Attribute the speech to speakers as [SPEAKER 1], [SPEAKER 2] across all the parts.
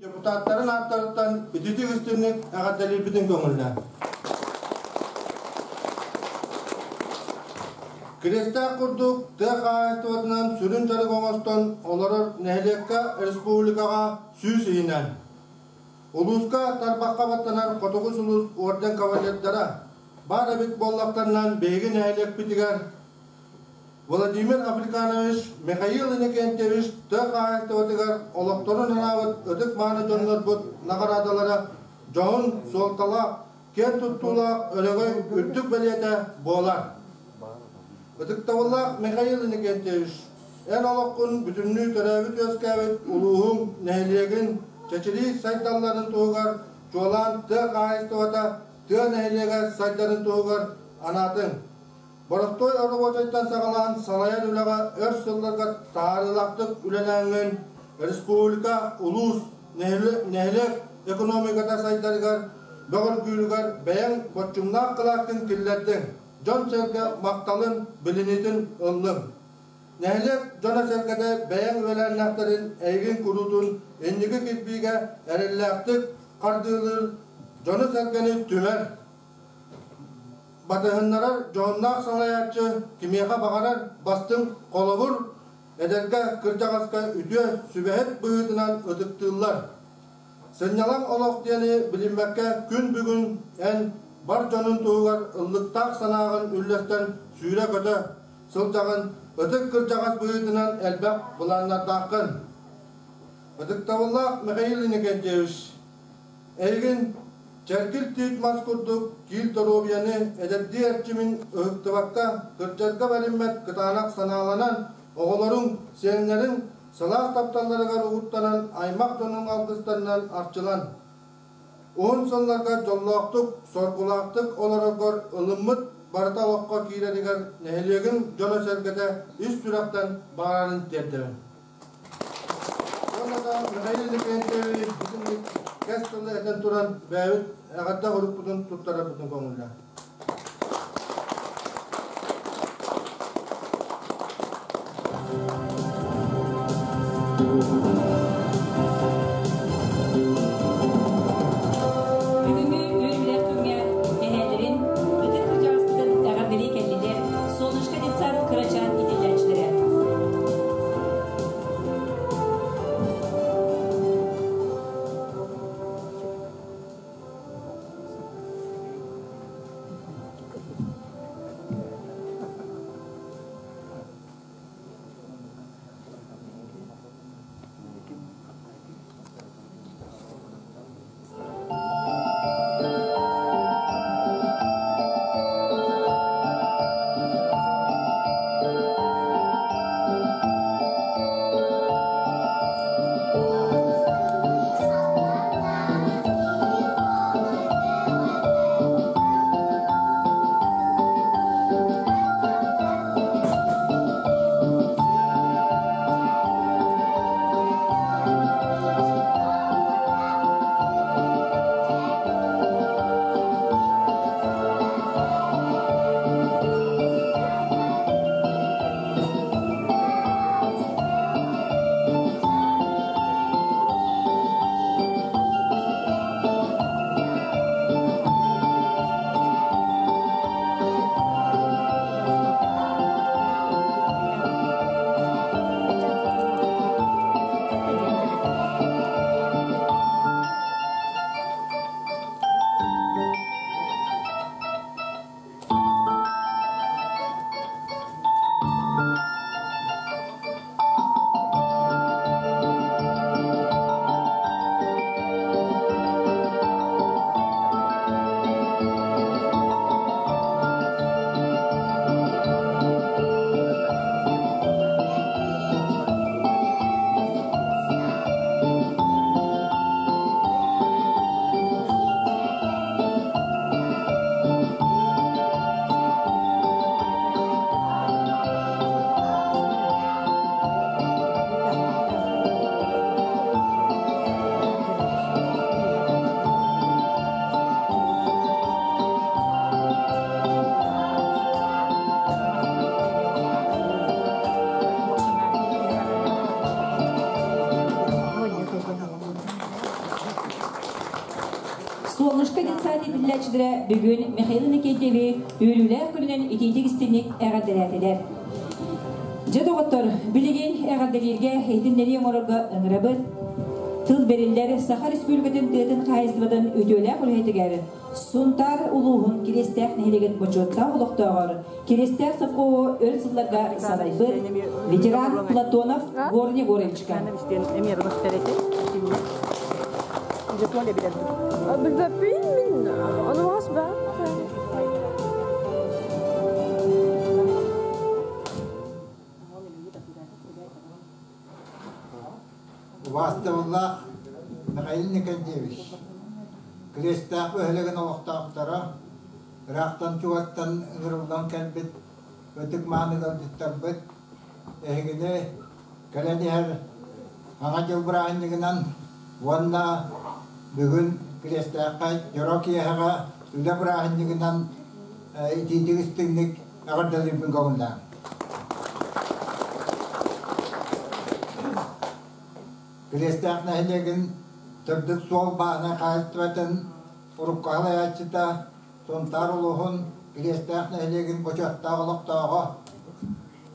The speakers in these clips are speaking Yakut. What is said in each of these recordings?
[SPEAKER 1] Депутаттарын ааттарыттан ититик истинник эҕэрдэлиирбитин көҥүллээн. Кириэстээх курдук тыа хаһаайыстыбатынан сүрүн дьарык оҥостон олорор нэһилиэккэ республикаҕа 100 иһинэн. Улууска тарбахха баттанар Хотугу сулус орден кавалердара баар эбит буоллахтарынан биһиги нэһилиэкпитигэр Владимир Африканович, Михаил Иннокентьевич тыа хаһаайыстыбатыгар олохторун анаабыт ытык-мааны дьоннорбут наҕараадалара дьоһун суолталаах, киэн туттуулаах өрөгөй үрдүк бэлиэтэ буолар. Ытыктабыллаах Михаил Иннокентьевич, эн олоххун бүтүннүү төрөөбүт-үөскээбит улууһуҥ, нэһилиэгин чэчирии сайдалларын туһугар чуолаан тыа хаһаайыстыбата тыа нэһилиэгэ сайдарын туһугар анаатыҥ. Боростуой оробуочайтан саҕалаан салайар үлэҕэ өр сылларга таһаарыылаахтык үлэлээҥҥин республика, улуус, нэһилиэк экономиката сайдарыгар, бөҕөргүүрүгэр бэйэҥ боччумнаах кылааккын киллэрдиҥ, дьон-сэргэ махталын, билиниитин ыллыҥ. Нэһилиэк дьоно-сэргэтэ бэйэҥ үөлээннээхтэрин эйигин куруутун инники кирбиигэ эрэллээхтик хардыылыыр, дьону-сэргэни түмэр, батыһыннарар дьоһуннаах салайааччы кимиэхэ баҕарар бастыҥ холобур, эдэргэ кырдьаҕаска үтүө сүбэһит быһыытынан ытыктыыллар. Сынньалаҥ олох диэни билиммэккэ күн бүгүн эн бар дьонун туһугар ыллыктаах санааҕын үллэстэн сүүрэ-көтө сылдьаҕын, ытык кырдьаҕас быһыытынан элбэх былааннардааххын. Ытыктабыллаах Михаил Иннокентьевич, эйигин чэргил тиит мас курдук киил доруобуйаны эдэрдии эрчимин ыһыктыбакка, кырдьарга бэриммэт кытаанах санааланан, оҕолоруҥ, сиэннэриҥ сылаас тапталларыгар угуттанан, аймах дьонуҥ алгыстарынан арчылан. Уһун сылларга дьоллоохтук, соргулаахтык олороргор ылыммыт барыта олоххо киирэригэр нэһилиэгиҥ дьоно-сэргэтэ ис сүрэхтэн баҕарарын тиэрдэбин. Уонна да Михаил Иннокентьевич бүтүннүк кэс тылы этэн туран бэйэбит эҕэрдэ урукпутун туттарарбытын көҥүллээх.
[SPEAKER 2] Бүгүҥҥү үөрүүлээх күҥҥэ эһээлэрин ытык кырдьаҕаспытын эҕэрдэлии кэллилэр Солнышко детсад кырачаан иитиллээччилэрэ. Солнышко детсад иитиллээччилэрэ бүгүн Михаил Иннокентьеви үөрүүлээх күнүнэн итиитик истиҥник эҕэрдэлээтилэр. Дьэ доҕоттор, билигин эҕэрдэлииргэ иһитиннэрии оҥорорго ыҥырабыт. Тыл бэриллэр Саха Республикатын тыатын хаһаайыстыбатын үтүөлээх үлэһитигэр Сунтаар улууһун Кириэстээх нэһилиэгин бочуоттаах олохтооҕор Кириэстээх совхоһу өр сылларга салайбыт ветеран Платонов Горний Егоровичка.
[SPEAKER 3] Билбэппин мин онуоҕас баар.
[SPEAKER 1] Убаастабыллаах Михаил Николаевич, Крестээх бөһүөлэгин олохтоохторо, ыраахтан-чугастан ыҥырыллан кэлбит ытык-мааны ыалдьыттарбыт, эһигини кэлэн иһэр Саҥа дьыл бырааһынньыгынан уонна бүгүн Кириэстээххэ дьоро киэһэҕэ үлэ бырааһынньыгынан итиитик истиҥник эҕэрдэлиирбин көҥүллээҥ. Кириэстээх нэһилиэгин Төрдүк суол бааһынай хаһаайыстыбатын урукку салайааччыта, Сунтаар улууһун Кириэстээх нэһилиэгин бочуоттаах олохтооҕо,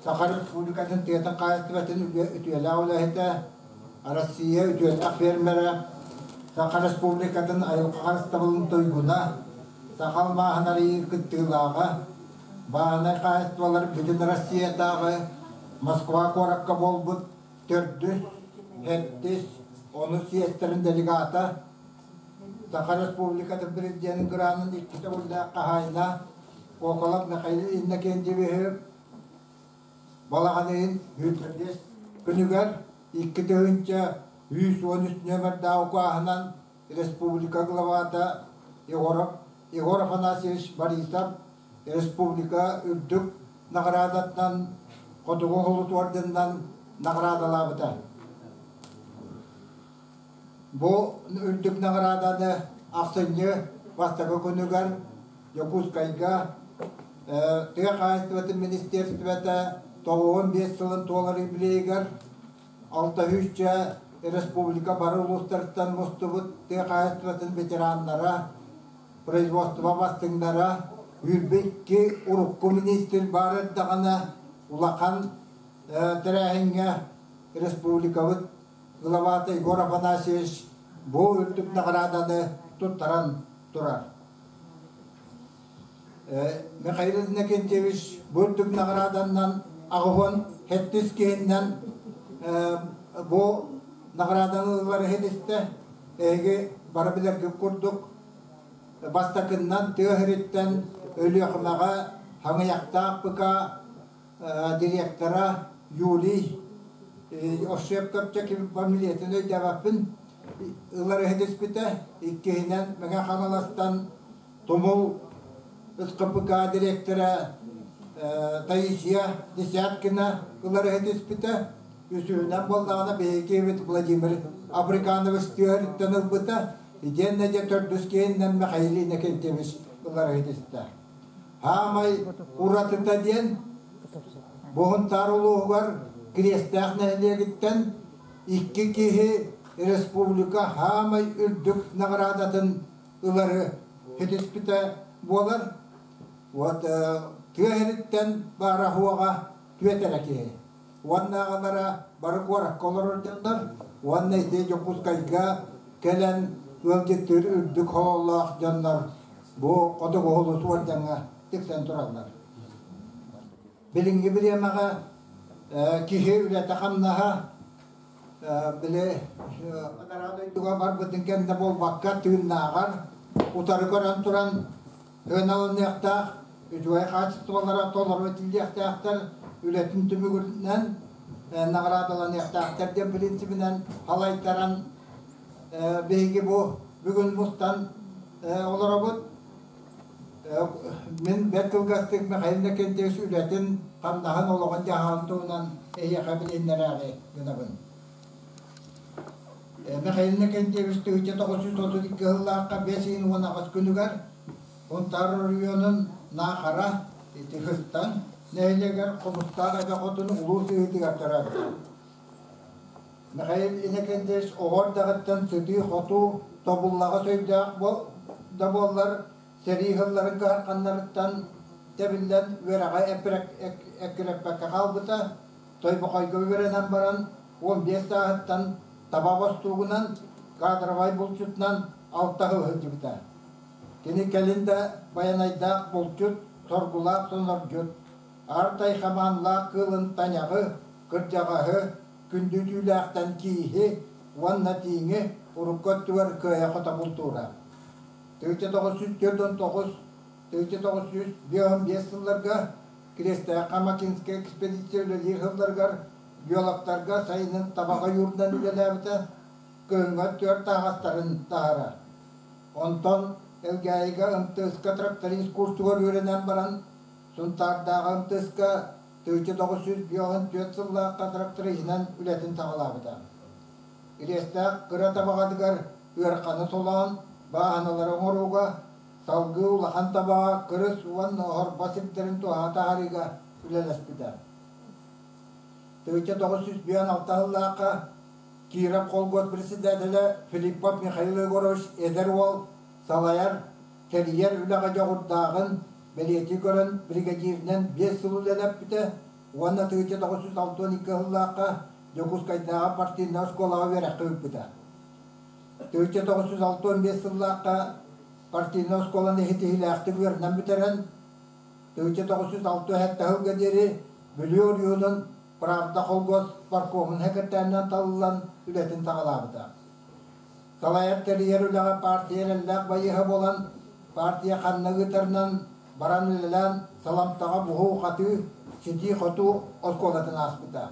[SPEAKER 1] Саха Республикатын тыатын хаһаайыстыбатын үтүөлээх үлэһитэ, Россия үтүөлээх фермерэ, Саха Республикатын айылҕа харыстабылын туйгуна, Саха алмааһын арыйыы кыттыылааҕа, бааһынай хаһаайыстыбалар бүтүн Россиятааҕы Москва куоракка буолбут төрдүс, сэттис, онус съезтэрин делегата, Саха Республикатын Президенин гранын икки төгүллээх хаһаайына Коколов Михаил Иннокентьевиһы балаҕан ыйын 25 күнүгэр 2113 нүөмэрдээх укааһынан республика главата Егоров Егор Афанасьевич Борисов республика үрдүк наҕараадатынан Хотугу Улус орденынан наҕараадалаабыта. Бу үрдүк наҕарааданы ахсынньы бастакы күнүгэр Дьокуускайга Тыа хаһаайыстыбатын министиэристибэтэ 95 сылын туолар юбилейыгар 600 республика бары улуустарыттан мустубут тыа хаһаайыстыбатын ветераннара, производство бастыҥнара, 22 урукку министр баар эрдэҕинэ улахан тэрээһиҥҥэ республикабыт главата Егор Афанасьевич бу үрдүк наҕарааданы туттаран турар. Михаил Иннокентьевич бу үрдүк наҕарааданнан аҕыһын сэттис киһиннэн бу наҕарааданы ылар иһин истэ. Эһиги бары билэргит курдук бастакыннан тыа сириттэн Өлүөхүмэҕэ Хаҥыйахтаах ПК директора Юлий Ошепков фамилиятын өйдөөбөппүн ылар иһитиспитэ. Иккиһинэн Мэҥэ Хаҥаластан Тумул СКПК директора Таисия Десяткина ылар иһитиспитэ. Үсүһүнэн буоллаҕына биһиги Владимир Абриканович түһэриттэн ылбыта. Итиэннэ дьэ төрдүс киһиннэн Михаил Иннокентьевич ылар иһитистэ. Хаамай уратыта диэн Буһунтаар улууһугар Кириэстээх нэһилиэгиттэн икки киһи республика хаамай үрдүк наҕараадатын ылары ситиспитэ буолар. Вот тыа сириттэн баара-суоҕа түөрт эрэ киһи. Уоннааҕылара бары куоракка олорор дьоннор уонна ити Дьокуускайга кэлэн ыалдьыттыыр үрдүк хололлоох дьоннор бу хотугу улус уордьаҥҥа тиксэн тураллар. Билиҥҥи бириэмэҕэ киһи үлэтэ-хамнаһа били анараа дойдуга барбытын кэннэ буолбакка тыыннааҕар утары көрөн туран сыаналаныахтаах, үчүгэй хаачыстыбалара толору этиллиэхтээхтэр, үлэтин түмүгүнэн наҕараадаланыахтаахтар диэн принцибинэн салайтаран биһиги бу бүгүн мустан олоробут. Мин бэрт кылгастык Михаил Иннокентьевич үлэтин, хамнаһын, олоҕун-дьаһаҕын туһунан эһиэхэ билиһиннэрээри гынабын. Михаил Иннокентьевич 1932 сыллаахха 5 ыйын 18 күнүгэр Сунтаар оройуонун Наахара ити Хыстан нэһилиэгэр Хомустаах эбэ хотун улуу сыһыытыгар төрөөбүтэ. Михаил Иннокентьевич оҕо эрдэҕиттэн сытыы-хотуу, тобуллаҕас өйдөөх да буоллар, сэрии сылларын кыһарханнарыттан тэбиллэн үөрэҕи эккирэппэккэ хаалбыта. Тойбохойго үөрэнэн баран, 15 сааһыттан таба бостуугунан, кадровай булчутунан алта сыл сылдьыбыта. Кини кэлин да байанайдаах булчут, соргулаах сонордьут, аар хамаанлаах кыылын тайаҕы, кырдьаҕаһы, күндү түүлээхтэн кииһи уонна тииҥи урукку өттүгэр кыайа-хото бултуура. 1949 1955 сылларга Крестээххэ Макинская экспедиция үлэлиир сылларыгар геологтарга сайынын табаҕа ойуурунан үлэлээбитэ, кыһыҥҥы түөрт таһаҕастарын таһара. Онтон Элгээйигэ МТС-ка тракторист курсугар үөрэнэн баран, Сунтаардааҕы МТС-ка 1954 сыллаахха тракториһынан үлэтин саҕалаабыта. Кириэстээх кыра табаҕатыгар ыараханы солоон, бааһыналары оҥорууга, салгыы улахан табаҕа кырыс уонна оһорбо сирдэрин туһаҕа таһаарыыга үлэлэспитэ. 1956 сыллаахха Киров холкуос председателэ Филиппов Михаил Егорович эдэр уол салайар, тэрийэр үлэҕэ дьоҕурдааҕын бэлиэтии көрөн бригадиринэн 5 сыл үлэлэппитэ уонна 1962 сыллаахха Дьокуускайдааҕы партийнай оскуолаҕа үөрэххэ ыыппыта. 1965 сыллаахха партийнай оскуоланы ситиһиилээхтик үөрэнэн бүтэрэн, 1967 сылга диэри Бүлүү оройуонун Правда холкуос паркомун сэкиртээнинэн талыллан үлэтин саҕалаабыта. Салайар тэрийэр үлэҕэ партия эрэллээх байыаһа буолан, партия ханна ыытарынан баран үлэлээн саламтаҕа буһуу-хатыы, ситии-хотуу оскуолатын ааспыта.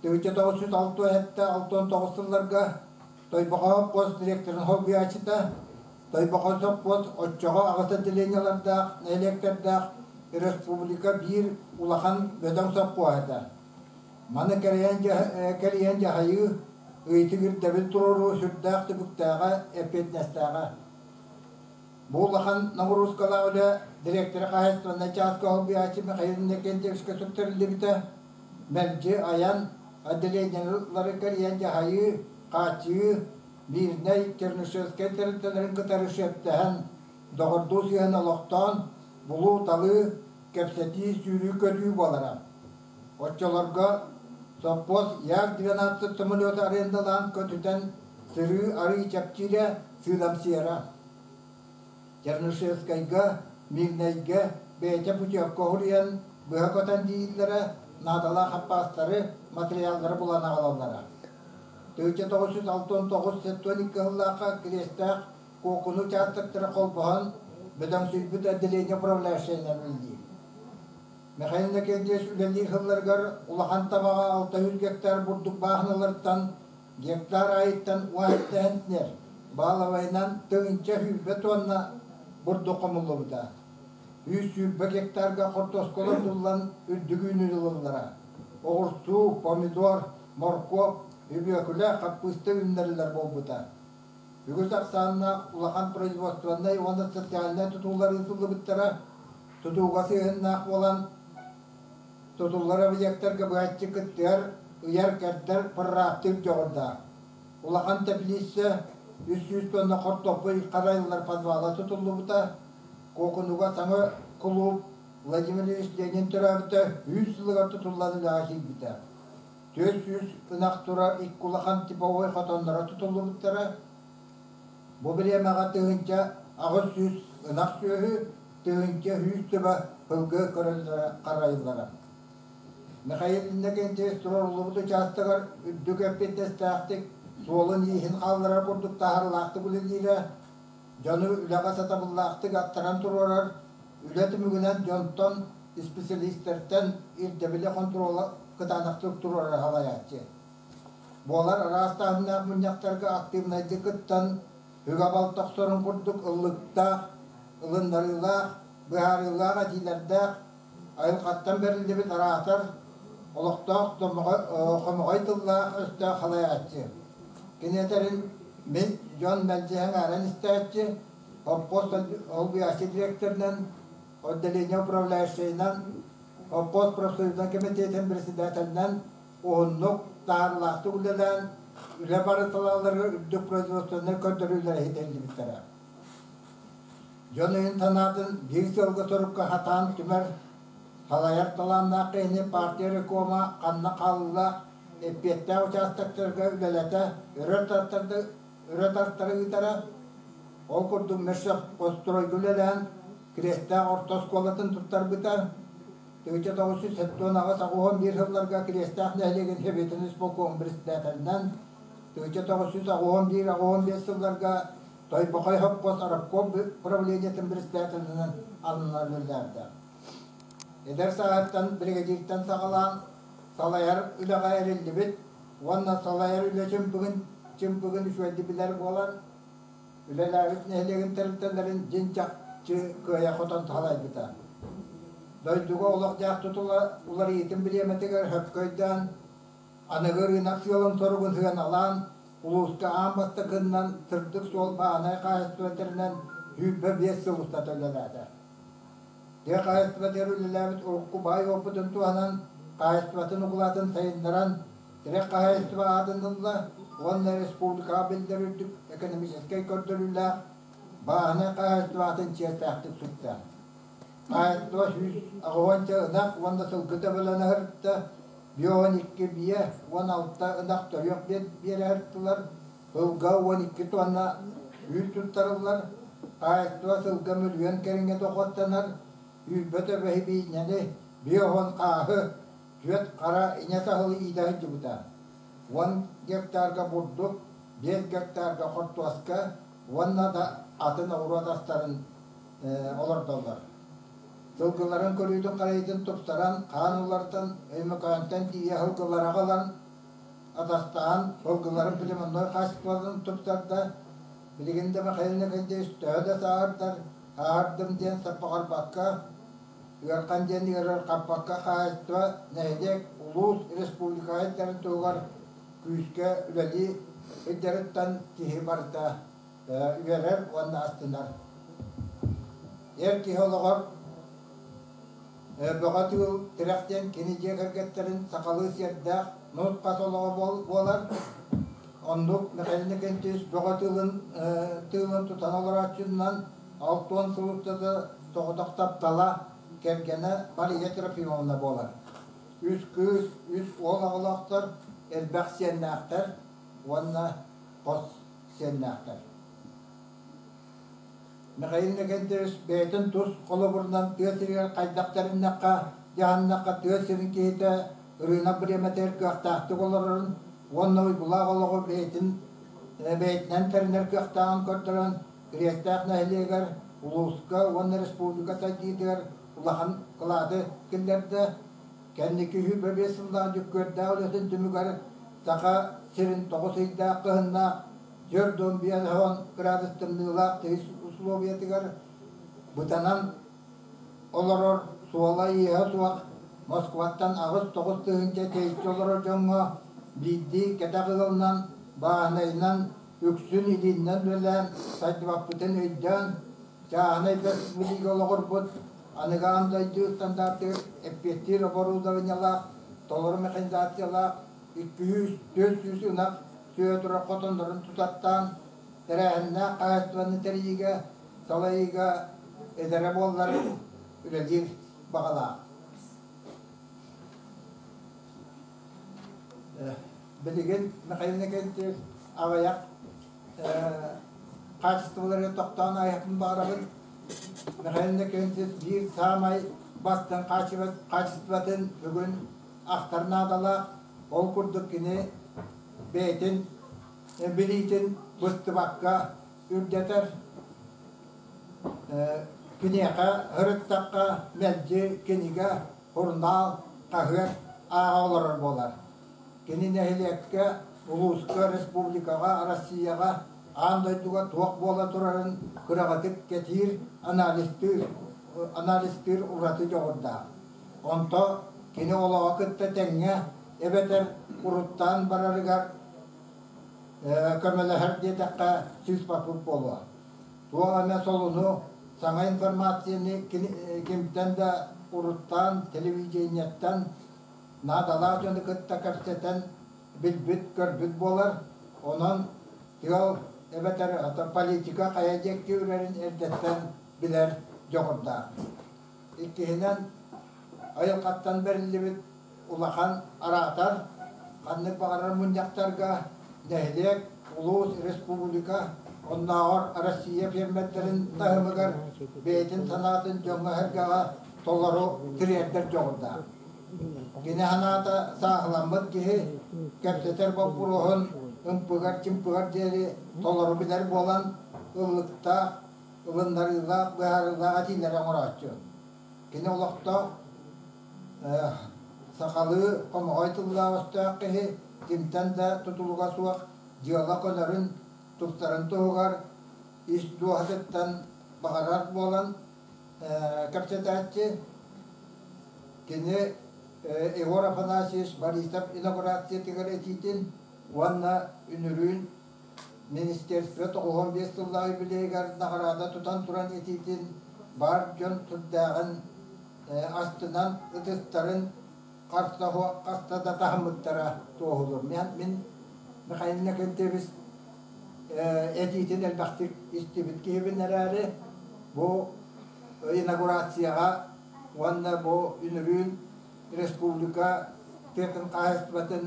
[SPEAKER 1] 1967-69 сылларга Тойбохоһоп пост директорын солбуйааччыта, Тойбохойсоп пост оччоҕо аҕыс отделениелардаах, нэһилиэктэрдээх республика биир улахан бөдөҥ сопхуоһа этэ. Маны кэрийэн дьаһайыы, ыйытык ирдэбил туруоруу сүрдээх түбүктээҕэ, эппиэтинэстээҕэ. Бу улахан ноҕуруускалаах үлэ дириэктэрэ хаһаайыстыбаннай чааска солбуйааччы Михаил Иннокентьевичка сүктэриллибитэ. Мэлдьи айан, отделениелары кэрийэн дьаһайыы, хааччыйыы, Мирнэй, Чернышевскай тэрилтэлэрин кытары шефтэһэн, доҕордуу сыһыан олохтоон, булуу-талыы, кэпсэтии, сүүрүү-көтүү буолара. Оччолорго сопхуос Як-12 самолеты арендалаан көтүтэн сырыы арыы чэпчиирэ, сыыдамсыйара. Чернышевскайга, Мирнэйгэ бэйэтэ путевка уһуруйан, быһа көтөн тиийиллэрэ, наадалаах аппаастары, материаллары булан аҕалаллара. 1969-72 сыллаахха Кириэстээх Куокуну учаастактара холбоһон, бөдөҥсүйбүт отделение управляющайынан үлэлиир. Михаил Иннокентьевич үлэлиир сылларыгар улахан табаҕа 600 гектар бурдук бааһыналарыттан гектар аайыттан 17 центнер, баалабайынан 1020 тонна бурдук хомуллубута. 120 гектарга хортуоскалар туллан үрдүк үүнүү ылыллара. Оҕурсуу, помидор, моркуоп, үбүөкүлэ, хаппыыста үүннэриллэр буолбута. Үгүс ахсааннаах улахан производственнай уонна социальнай тутуулар ыытыллыбыттара, тутууга сыһыаннаах буолан, тутуллар объектарга быһаччы кыттыһар, ыйар-кэрдэр прорабтыыр дьоҕурдаах. Улахан тэпилииссэ 300 тонна хортуоппуй харайыллар подвала тутуллубута, Куокунуга саҥа кулууп Владимир Ильич Ленин төрөөбүтэ 100 сылыгар тутуллан үлэҕэ киирбитэ. 400 ынах турар икки улахан типовой хотонноро тутуллубуттара. Бу бириэмэҕэ 1800 ынах сүөһү, 1100 төбө сылгы көрөллөрө харайыллара. Михаил Иннокентьевич туруоруллубут учаастагар үрдүк эппиэтинэстээхтик, суолун-ииһин хаалларар курдук таһаарыылаахтык үлэлиирэ, дьону үлэҕэ сатабыллаахтык аттаран туруорар, үлэ түмүгүнэн дьонтон, исписэлиистэртэн ирдэбили хонтуруола кытаанахтык туруорар салайааччы. Буолар араас таһымнаах мунньахтарга актыыбынайдык кыттан, үгэ-балта охсорун курдук ыллыктаах, ылыннарыылаах, быһаарыылаах этиилэрдээх, айылҕаттан бэриллибит араатар, олохтоох хомоҕой тыллаах-өстөөх салайааччы. Кини этэрин мин дьон мэлдьи сэҥээрэн истээччи, оппуос солбуйааччы дириэктэринэн, отделение управляющайынан, оппуос профсоюзнай кэмитиэтин председателинэн уһуннук, таһаарыылаахтык үлэлээн, үлэ бары салааларыгар үрдүк производственнай көрдөрүүлэри ситиһиллибиттэрэ. Дьон өйүн-санаатын биир сыалга-сорукка хатаан түмэр, салайар талааннаах киһини партия рекома ханна хаалыылаах эппиэттээх учаастактарга үлэлэтэ, өрө тартары ыытара. Ол курдук Межсовхозстройга үлэлээн, Кириэстээх орто оскуолатын туттарбыта. 1978-81 сылларга Кириэстээх нэһилиэгин Сэбиэтин исполкомун председателинэн, 1981-85 сылларга Тойбохой сопхуос рабком правлениетын председателинэн ананан үлэлээбитэ. Эдэр сааһыттан биригэдьииртэн саҕалаан салайар үлэҕэ эриллибит уонна салайар үлэ чымпыгын чымпыгын үчүгэйдик билэр буолан, үлэлээбит нэһилиэгин тэрилтэлэрин дьиҥ-чахчы кыайа-хотон салайбыта. Дойдуга олох-дьаһах тутула уларыйыытын бириэмэтигэр сөпкө өйдөөн, Аныгы ырыынак сыалын-соругун сыаналаан, улууска аан бастакыннан сырдык суол бааһынай хаһаайыстыба тэринэн 25 сыл устата үлэлээтэ. Тыа хаһаайыстыбатыгар үлэлээбит урукку баай уопутун туһанан, хаһаайыстыбатын укулаатын сайыннаран, тирэх хаһаайыстыба аатын ылла уонна республикаҕа биллэр үрдүк экономическай көрдөрүүлээх бааһынай хаһаайыстыба аатын чиэстээхтик сүктэ. Хаһаайыстыба 180 ынах уонна сылгы төбөлөнө сырытта, 52 биэ, 16 ынах төрүөх биэрэ сырыттылар, сылга 12 тонна үүт туттарыллар, хаһаайыстыба сылга мөлүйүөн кэриҥэ дохуоттанар, үүрбэ төбөһү биинэни, 50 хааһы, түөрт хара инэ саһылы иитэ сылдьыбыта. 10 гектарга бурдук, 5 гектарга хортуоска уонна да атын оҕуруот астарын олордоллор. Сылгыларын көрүүтүн-харайыытын тупсаран, хаан уларытан, Өймөкөөнтөн тиийэ сылгылары аҕалан, атастаһан, сылгыларын племенной хаачыстыбаларын тупсарда. Билигин да Михаил Николаевич төһө да сааһырдар, сааһырдым диэн саппаҕырбакка, ыархан диэн ыарырҕаппакка хаһаайыстыба, нэһилиэк, улуус, республика сайдарын туһугар күүскэ үлэлии сылдьарыттан киһи барыта үөрэр уонна астынар. Эр киһи олоҕор бөҕө тыыл тирэх диэн кини дьиэ кэргэттэрин сахалыы сиэрдээх нус-хас олоҕо буолар. Оннук Михаил Николаевич бөҕө тыылын тыылын тутан олорооччунан 60 сыл устата соҕотох таптала, кэргэнэ Мария Трофимовна буолар. Үс кыыс, үс уол оҕолоохтор, элбэх сиэннээхтэр уонна хос сиэннээхтэр. Михаил Иннокентьевич бэйэтин тус холобурунан тыа сиригэр хайдах тэриннэххэ, дьаһаннахха тыа сирин киһитэ ырыынак бириэмэтигэр кыахтаахтык олорорун уонна уйгулаах олоҕу бэйэтин бэйэтинэн тэринэр кыахтааҕын көрдөрөн, Кириэстээх нэһилиэгэр, улууска уонна республика сайдыытыгар улахан кылааты киллэрдэ. Кэнники 25 сыллаах дьүккүөрдээх үлэтин түмүгэр Саха сирин тоҕус ыйдаах кыһыннаах 450 градус тымныылаах тыйыс усулуобуйатыгар бытанан олорор суола-ииһэ суох Москваттан 8-9 тыһыынча тэйиччи олорор дьоҥҥо биирдии кэтэх ыалынан, бааһынайынан, үксүн илииннэн үлэлээн сайдыбаппытын өйдөөн, чааһынай бэс билиигэ олоҕурбут аныгы аан дойду стандартыгар эппиэттиир оборудованиелаах, толору механизациялаах 200-400 ынах сүөһү турар хотоннорун тутаттаан, тэрээһиннээх хаһаайыстыбаны тэрийиигэ, салайыыга эдэрэ буоллар үлэлиир баҕалаах. Билигин Михаил Иннокентьевич аҕыйах хаачыстыбаларыгар тохтоон ааһыахпын баҕарабын. Михаил Иннокентьевич биир саамай бастыҥ хаачыстыбатын бүгүн ахтар наадалаах. Ол курдук кини бэйэтин билиитин быстыбакка үрдэтэр. Киниэхэ ырыттахха мэлдьи кинигэ, сурунаал, хаһыат ааҕа олорор буолар. Кини нэһилиэккэ, улууска, республикаҕа, Россияҕа, аан дойдуга туох буола турарын кыраҕытык кэтиир, анализтыыр, анализтыыр ураты дьоҕурдаах. Онто кини олоҕо кытта тэҥҥэ эбэтэр уруттаан барарыгар көмөлөһөр диэтэххэ сыыспаппыт буолуо. Туох эмэ солуну, саҥа информацияны кимтэн да уруттаан телевидениеттэн наадалаах дьону кытта кэпсэтэн билбит-көрбүт буолар. Онон тыал эбэтэр политика хайа диэки үрэрин эрдэттэн билэр дьоҕурдаах. Иккиһинэн, айылҕаттан бэриллибит улахан араатар ханнык баҕарар мунньахтарга нэһилиэк, улуус, республика, оннооҕор Россия фермердэрин таһымыгар бэйэтин санаатын дьоҥҥо-сэргэҕэ толору тириэрдэр дьоҕурдаах. Кини санаата сааһыламмыт киһи кэпсэтэр боппуруоһун ымпыгар-чымпыгар диэри толору билэр буолан, ыллыктаах, ылыннарыылаах, быһаарыылаах этиилэри оҥорооччу. Кини олохтоох сахалыы хомоҕой тыллаах-өстөөх киһи кимтэн да тутулуга суох дьыала көнөрүн, тупсарын туһугар ис дууһатыттан баҕарар буолан кэпсэтээччи. Кини Егор Афанасьевич Борисов инаугурациятыгар этиитин уонна үнүрүүн Министерство 95 сыллаах юбилейыгар наҕараада тутан туран этиитин бар дьон сүрдээҕин астынан ытыстарын харса хаста да таһыммыттара туоһулуур. Мин Михаил Иннокентьевич этиитин элбэхтик истибит киһибин эрээри, бу инаугурацияҕа уонна бу үнүрүүн республика тыатын хаһаайыстыбатын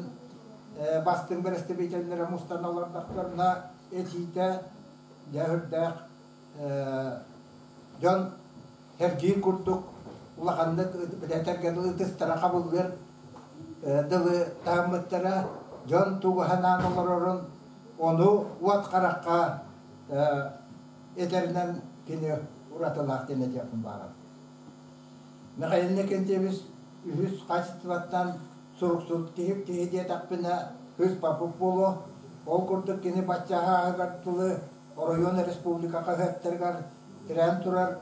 [SPEAKER 1] бастыҥ бэрэстэбиитэллэрэ мустан олордохторуна этиитэ дьэ үрдээх дьон сэргиир курдук улаханнык этэргэ дылы ытыстара хабыллыар дылы таһыммыттара дьон тугу санаан олорорун ону уот харахха этэринэн кини уратылаах диэн этиэхпин баҕарабын. Михаил Иннокентьевич үһүс хаачыстыбаттан суруксут киһи киһи диэтэхпинэ үс папык буолуо. Ол курдук кини бачча ааһыгар тылы оройуон республика хаһыаттарыгар тирээн турар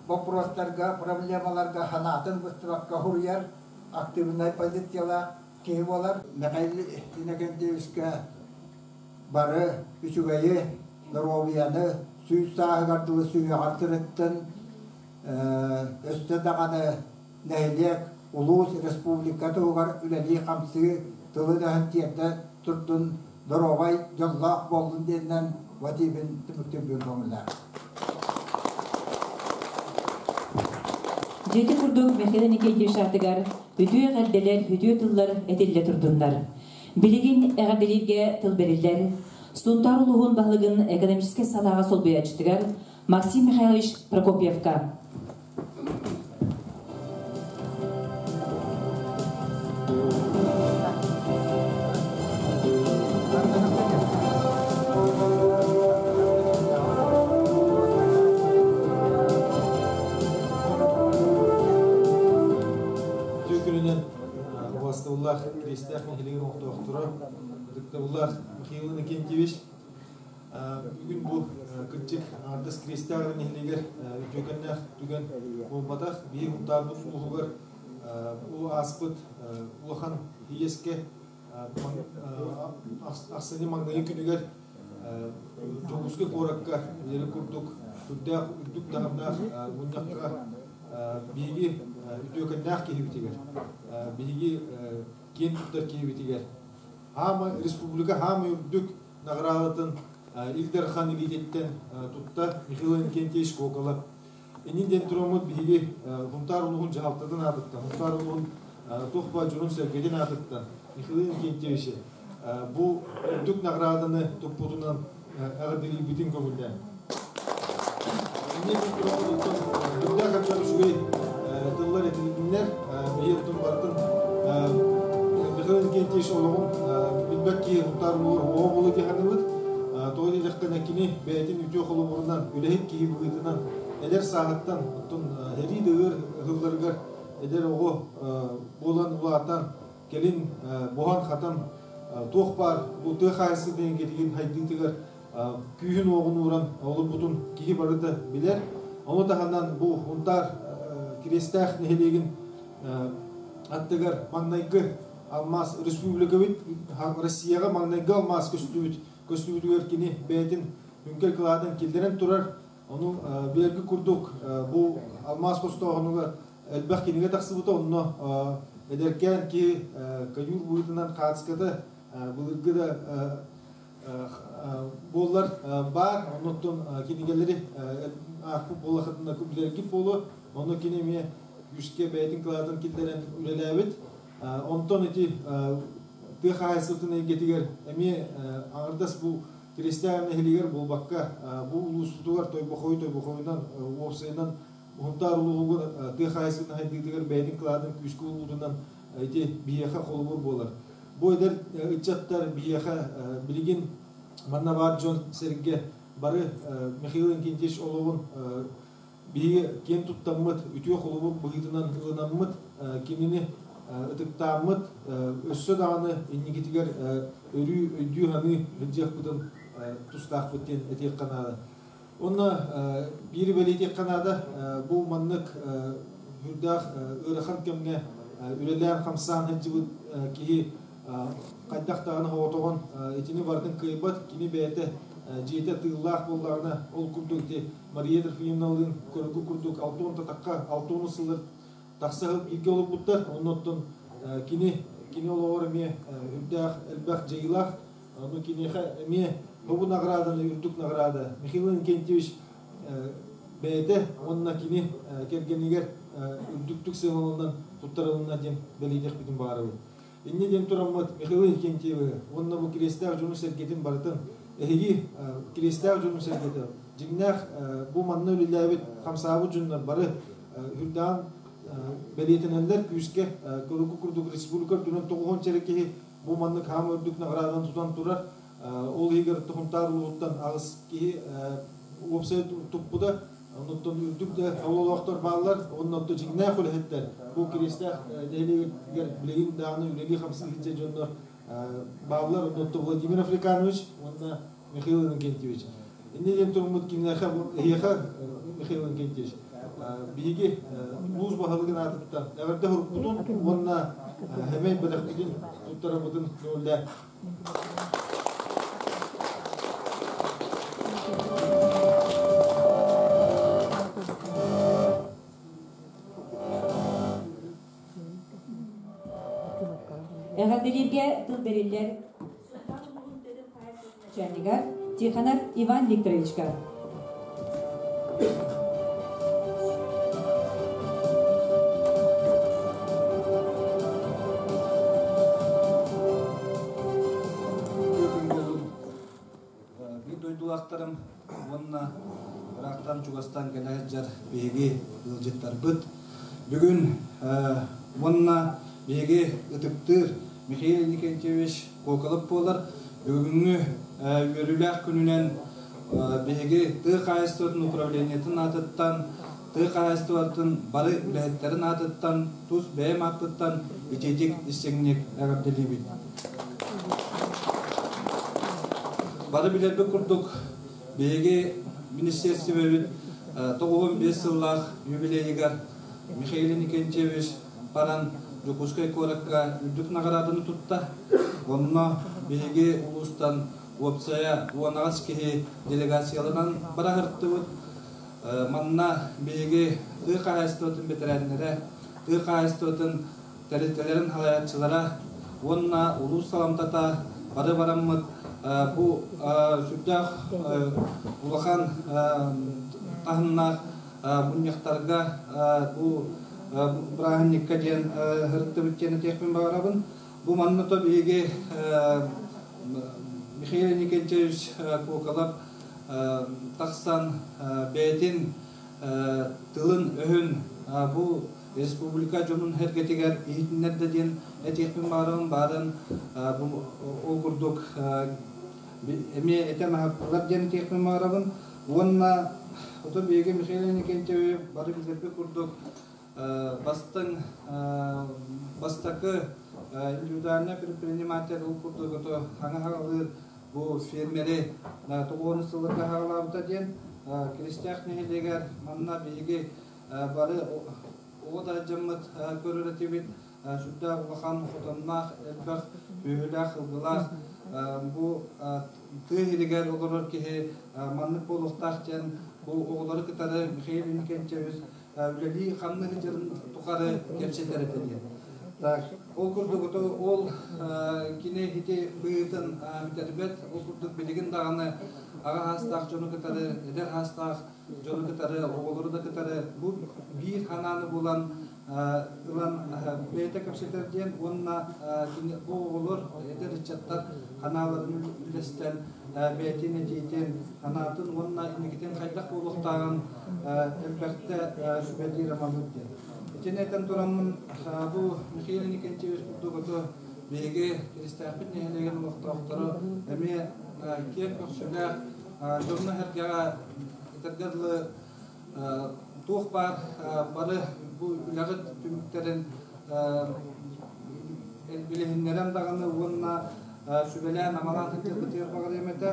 [SPEAKER 1] боппуруостарга, проблемаларга санаатын быстыбакка суруйар активнай позициялаах киһи буолар. Михаил Иннокентьевичка бары үчүгэйи, доруобуйаны 100 сааһыгар дылы сүһүөҕэр сырыттын, өссө даҕаны нэһилиэк, улуус, республика туһугар үлэлии-хамсыы, тылын-өһүн тиэрдэ турдун, доруобай, дьоллоох буоллун диэнинэн Вадимин түмүктүүрбүн көҥүллээх.
[SPEAKER 2] Дьиэти курдук Михаил Никитич аатыгар үтүө эҕэрдэлэр, үтүө тыллар этиллэ турдуннар. Билигин эҕэрдэлииргэ тыл бэриллэр Сунтаар улууһун баһылыгын экономическай салааҕа солбуйааччытыгар Максим Михайлович Прокопьевка.
[SPEAKER 4] Үтүө күнүнэн убастабыллаах Киристээх нэһилиэгин олохтоохторо, ытыктабыллаах Михаил Иннокентьевич, Бүгүн бу кырдьык аҥардас Кириэстээх нэһилиэгэр үтүөкэннээх түгэн буолбатах. Биһиги Һунтаарбыт улууһугар бу ааспыт улахан иэскэ ахсынньы маҥнайгы күнүгэр Дьокуускай куоракка билэрин курдук сүрдээх үрдүк таһымнаах мунньахха биһиги үтүөкэннээх киһибитигэр, биһиги киэн туттар киһибитигэр хаама республика хаамай үрдүк наҕараадатын Ил Дархан илиититтэн тутта Михаил Иннокентьевич Кокола. Иннин диэн тураммыт биһиги Хунтаар улууһун дьаһалтатын аатыттан, Хунтаар улууһун туох баар дьонун-сэргэтин аатыттан Михаил Иннокентьевичи бу үрдүк наҕарааданы туппутунан эҕэрдэлиирбитин көҥүллээн. Иннин диэн тураммыт үрдээх элбэх үчүгэй тыллар этилиннэр, биһи оттон барытын Михаил Иннокентьевич олоҕун билбэт киһи Хунтаар улууһугар оҕо буолуо дии саныыбыт. Тоҕо диэтэххинэ кини бэйэтин үтүө холобурунан, үлэһит киһи быһыытынан эдэр сааһыттан, оттон сэрии да ыар ыһылларыгар эдэр оҕо буолан улаатан, кэлин буһан-хатан туох баар бу тыа хаһаайыстыбатын эйгэтигин хайдыытыгар күүһүн-уоҕун ууран олорбутун киһи барыта билэр. Ону таһынан бу Хунтаар Кириэстээх нэһилиэгин аттыгар маҥнайгы алмаас республикабыт Россияҕа маҥнайгы алмаас көстүбүт көстүбүтүгэр кини бэйэтин үҥкэл кылаатын киллэрэн турар. Ону билэрги курдук бу алмаас хостооһунугар элбэх кинигэ тахсыбыта. Онно эдэркээн киһи каюр быһыытынан хаацката былыргы да. буоллар баар, оннуттан кинигэлэри аахпыт буоллахытына билэргит буолуо. Онно кини эмиэ күүскэ бэйэтин кылаатын киллэрэн үлэлээбит. Онтон ити тыа хаһаайыстыбатын эйгэтигэр эмиэ аҥардас бу Киристээх нэһилиэгэр буолбакка, бу улууспутугар Тойбохойу Тойбохойунан уопсайынан Уһунтаар улууһугар тыа хаһаайыстыбатын сайдыытыгар бэйэтин кылаатын күүскэ уурбутунан ити биһиэхэ холобур буолар. Бу эдэр ыччаттар биһиэхэ билигин манна баар дьон-сэргэ бары Михаил Иннокентьевич олоҕун биһиги киэн туттаммыт, үтүө холобур быһыытынан ылынаммыт, кинини ытыктааммыт, өссө даҕаны инникитигэр өрүү өйдүү-саныы сылдьыахпытын тустаахпыт диэн этиэххэ наада. Уонна биири бэлиэтиэххэ наада, бу маннык үрдээх ыарахан кэмҥэ үлэлээн-хамсаан сылдьыбыт киһи хайдах даҕаны оҕотоҕун итини барытын кыайбат, кини бэйэтэ дьиэтэ тыыллаах буоллаҕына, ол курдук ити Мария Трофимовналыын көргү курдук 60 татахха 60 сыллар тахса сыл бииргэ олорбуттар. Оннуттан кини кини олоҕор эмиэ үрдээх элбэх дьайыылаах. Ону киниэхэ эмиэ бу награданы үрдүк награда Михаил Иннокентьевич бэйэтэ уонна кини кэргэнигэр үрдүктүк сыаналанан туттарылынна диэн бэлиэтиэхпитин баҕарабыт. Инньэ диэн тураммыт Михаил Иннокентьевы уонна бу Кириэстээх дьону-сэргэтин барытын эһиги Кириэстээх дьону-сэргэтэ дьиҥнээх бу манна үлэлээбит хамсаабыт дьоннор бары үрдээн бэлиэтэнэллэр күүскэ көрүгү курдук республика үрдүнэн тоҕуһун чэрэ киһи бу маннык хаам үрдүк наградан тутан турар. Ол иһигэр Тохунтаар улууһуттан аҕыс киһи уопсай туппута. Оннуттан үрдүк да олохтор бааллар, оннотто дьиҥнээх үлэһиттэр. Бу Кириэстээх нэһилиэгэр билигин даҕаны үлэлии-хамсыы сылдьар дьоннор бааллар. Оннотто Владимир Африканович уонна Михаил Иннокентьевич. Инньэ диэн туруммут киниэхэ, эһиэхэ Михаил Иннокентьевич, биһиги улуус баһылыгын аатыттан эҕэрдэ сурукпутун уонна хэмэй бэлэхпитин туттарабытын көҥүллээ.
[SPEAKER 2] Эҕэрдэлииргэ тыл бэриллэр начальнигар Тихонов Иван Викторовичка.
[SPEAKER 5] Биир дойдулаахтарым уонна ыраахтан чугастан кэлэ сылдьар биһиги ыалдьыттарбыт. Бүгүн уонна биһиги ытыктыыр Михаил Иннокентьевич Куокалов буолар. Бүгүҥҥү үөрүүлээх күнүнэн биһиги тыа хаһаайыстыбатын управлениетын аатыттан, тыа хаһаайыстыбатын бары үлэһиттэрин аатыттан, тус бэйэм ааппыттан итиитик истиҥник эҕэрдэлиибит. Бары билэрбит курдук, биһиги министиэристибэбит 95 сыллаах юбилейыгар Михаил Иннокентьевич баран Дьокуускай куоракка үрдүк наҕарааданы тутта. Онно биһиги улуустан уопсайа 18 киһи делегацияланан бара сырыттыбыт. Манна биһиги тыа хаһаайыстыбатын бэтэрээннэрэ, тыа хаһаайыстыбатын тэрилтэлэрин салайааччылара уонна улуус саламтата бары бараммыт бу сүрдээх улахан таһымнаах мунньахтарга бу бырааһынньыкка диэн сырыттыбыт диэн этиэхпин баҕарабын. Бу манна то биһиги Михаил Никитич Куокалап тахсан бэйэтин тылын-өһүн бу республика дьонун сэргэтигэр иһитиннэрдэ диэн этиэхпин баҕарабын. Баарын бу ол курдук эмиэ этэн аһаттылар диэн этиэхпин баҕарабын. Уонна ото биһиги Михаил Иннокентьевич бары билэрбит курдук бастыҥ бастакы индивидуальный предприниматель ол курдук ото хаҥа хаҕалыыр бу фермери тоҕуорун сылларга хаҕалаабыта диэн Киристээх нэһилиэгэр манна биһиги бары оҕо да дьоммут көрөр этибит сүрдээх улахан хотонноох элбэх сүөһүлээх сылгылаах бу тыа сиригэр олорор киһи маннык буолуохтаах диэн бу оҕолору кытары Михаил Иннокентьевич үлэлии хамныы сылдьарын тухары кэпсэтэр этэ диэн. Так, ол курдук ол кини ити быһыытын бүтэрбэт, ол курдук билигин даҕаны аҕа хаастаах дьону кытары, эдэр хаастаах дьону кытары, оҕолору да кытары бу биир ханааны булан ылан бэйэтэ кэпсэтэр диэн уонна кини бу оҕолор, эдэр ыччаттар ханааларын үллэстэн бэйэтин этиитин, санаатын уонна инникитин хайдах буолуохтааҕын элбэхтэ сүбэлиир амалыыр диэн. Итини этэн тураммын бу Михаил Иннокентьевич курдук ото биһиги Киристээхпит нэһилиэгин олохтоохторо эмиэ киэҥ көхсүлээх дьонно-сэргэҕэ этэргэ дылы туох баар бары бу үлэҕит түмүктэрин билиһиннэрэн даҕаны уонна сүбэлээн амалаан сылдьарбытыгар баҕарыам этэ.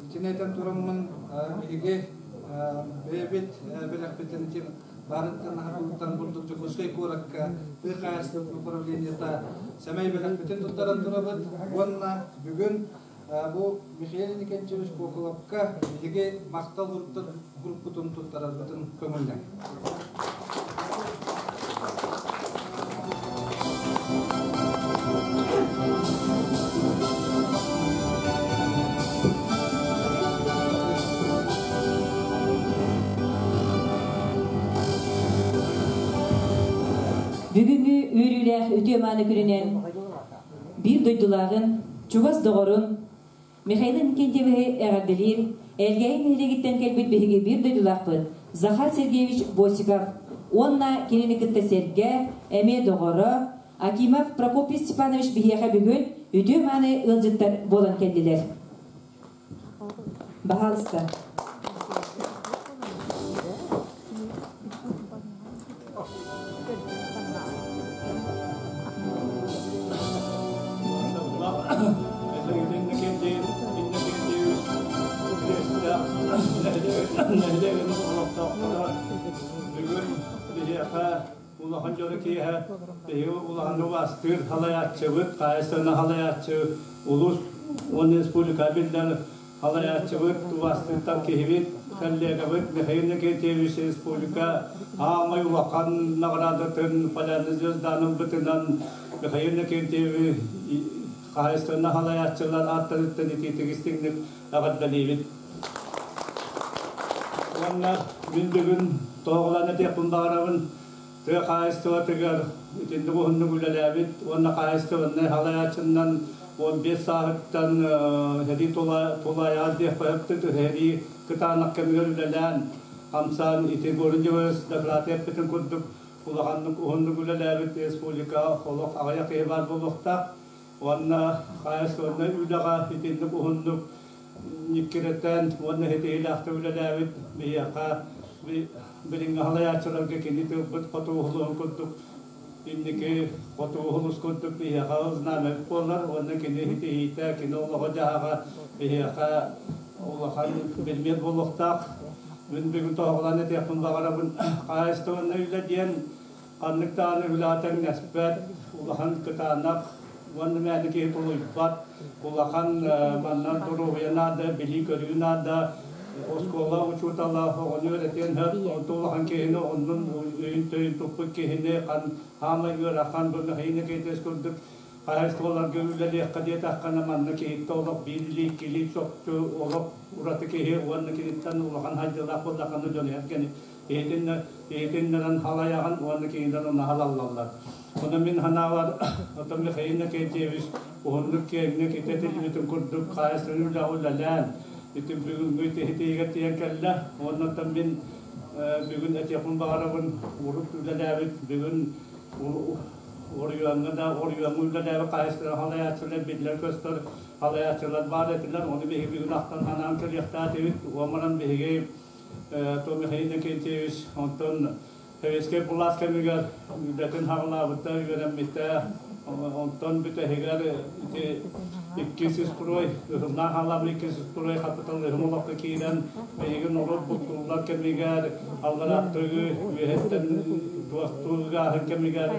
[SPEAKER 5] Итини этэн тураммын биһиги бэйэбит бэлэхпитин ити Барыттан аһарбыттан курдук Дьокуускай куоракка тыа хаһаайыстыбатын управлениета сэмэй бэлэхпитин туттаран турабыт уонна бүгүн бу Михаил Иннокентьевич Куокулапка биһиги махтал группутун туттарарбытын көҥүллэҥ.
[SPEAKER 2] Бүгүҥҥү үөрүүлээх үтүө-мааны күнүнэн биир дойдулааҕын, чугас доҕорун Михаил Иннокентьевиһы эҕэрдэлиир Элгээйи нэһилиэгиттэн кэлбит биһиги биир дойдулаахпыт Захар Сергеевич Босиков уонна кинини кытта сэргэ, эмиэ доҕоро Акимов Прокопий Степанович биһиэхэ бүгүн үтүө-мааны ыалдьыттар буолан кэллилэр. Баһаалыста.
[SPEAKER 6] Бүгүн биһиэхэ улахан дьоро киэһэ биһиги улахан убаастыыр халайааччыбыт, хаһаайыстыбаннай халайааччы улуус уонна республика биллэр Салайааччыбыт, убаастыыртан киһибит, коллегабыт Михаил Никитевич республика аамай улахан наҕараадатын Полярный звезданы ылбытынан Михаил Никитевич хаһаайыстыбаннай салайааччылар ааттарыттан итиитик истиҥник эҕэрдэлиибит. Уонна мин бүгүн тоһоҕолоон этиэхпин баҕарабын, тыа хаһаайыстыбатыгар итинник уһуннук үлэлээбит уонна хаһаайыстыбаннай салайааччынан 15 сааһыттан сэрии тулаайаҕар диэххэ сэрии кытаанах кэмигэр үлэлээн хамсаан ити Горин доклад эппитин курдук улаханнык уһуннук үлэлээбит республика олох аҕыйах киһи баар буолуохтаах уонна хаһаайыстыбаннай үлэҕэ итинник уһуннук ньиккирэтэн уонна ситиһиилээхтик үлэлээбит биһиэхэ билиҥҥи салайааччыларга кини тылбыт хотугу курдук инники хотугу курдук биһиэхэ знамя буолар уонна кини ситиһиитэ, кини олоҕо-дьаһаҕа биһиэхэ улахан предмет буолуохтаах. Мин бүгүн тоһоҕолоон этиэхпин баҕарабын, хаһаайыстыбаннай үлэ диэн ханнык даҕаны үлэҕэ тэҥнэспэт, улахан кытаанах уонна мээнэ киһи тулуйбат, улахан манна доруобуйа наада, билии-көрүү наада, оскуола учуутала оҕону үөрэтиэн сөп, онтон улахан киһини оннун өйүн-төйүн туппут киһини хаамай ыарахан бу Михаил Никитич курдук хаһаайыстыбаларга үлэлиэххэ диэтэххинэ манна киһиттэн олох биир илии, икки илии чопчу олох ураты киһи уонна киниттэн улахан хайдыылаах буоллаххына дьону эргэни иһитиннэрэн халайаҕын уонна кинилэр онно халаллаллар. Онон мин санаабар, оттон Михаил Иннокентьевич уһуннук киэҥник ити этиллибитин курдук хаайыстыбаны үлэҕэ үлэлээн, ити бүгүҥҥү тиһигэр тиийэн кэллэ. Уонна оттон мин бүгүн этиэхпин баҕарабын, урут үлэлээбит, бүгүн оройуоҥҥа да оройуоҥҥа үлэлээбит хаһаайыстыбаны халайааччылар биллэр-көстөр халайааччылар баар этилэр. Ону биһиги бүгүн ахтан санаан кэлиэхтээх этибит. Уонна биһиги то Михаил Иннокентьевич онтон Советскай былаас кэмигэр үлэтин хаҕылаабыта, үөрэммитэ, онтон бүтэһигэр ити иккис строй, ыһыллаан хаалаабыт иккис строй хапыталыһым олоххо киирэн, биһиги норуот бултууллар кэмигэр, алларааттыгы үөһэттэн туохтуугааһын кэмигэр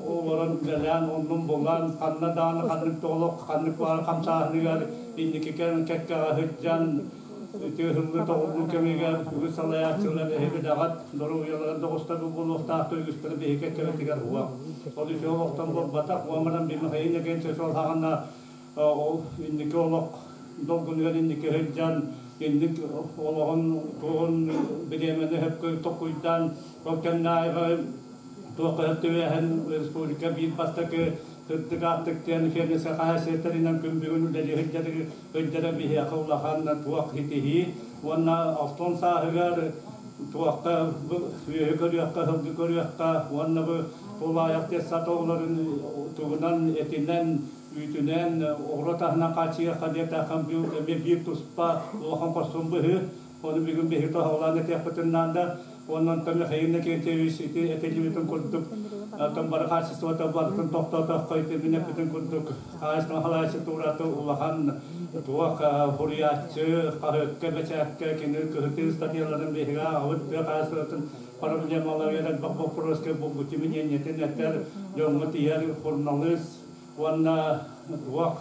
[SPEAKER 6] олорон үлэлээн, оннун булан, ханна даҕаны ханнык да олох, ханнык баар хамсааһыныгар инники кэккэҕэ сылдьан, Ити ыһыллыы тоҕуллуу кэмигэр үгүс салайааччылар эһиги даҕат доруобуйаларын доҕустарбыт буолуохтаах үгүстэрэ биһиги кэккэбитигэр уох. Ол үтүө олохтон буолбатах, уомаран би Михаил Иннокентьевич ол хаҕана ол инники олох долгунугар инники сылдьан инник олоҕун туоҕун бириэмэни хөпкө токуйдаан ол кэмнээҕи туохха түбэһэн республика биир бастакы сырдык ааттык диэн фермерскэй хаһаайыстыбаларынан күн бүгүн үлэлии сылдьара биһиэхэ улахан туох итиһии уонна алтон сааһыгар туохха сүөһү көрүөххэ, сылгы көрүөххэ уонна бу тулаайах детсад оҕолорун тугунан этинэн, үүтүнэн, оҕуруот аһынан хааччыйыахха диэтэххэ эмиэ биир туспа улахан хорсун быһыы. Ону бүгүн биһиги тоһоҕолоон этиэхпитин наада. Онон Михаил Иннокентьевич ити этиллибитин курдук, оттон бары хаачыстыбата барытын тохтоотоххо ити мин эппитин курдук хаһаайыстыба халааччы туураты улахан туох хуруйааччы, хаһыакка, бэчээккэ кини кыһытыы статьяларын биһиги ааҕабыт, тыа хаһаайыстыбатын проблемаларыгар элбэх боппуруоска булгуччу мнениетин этэр, дьоҥҥо тиийэр суруналыыс уонна туох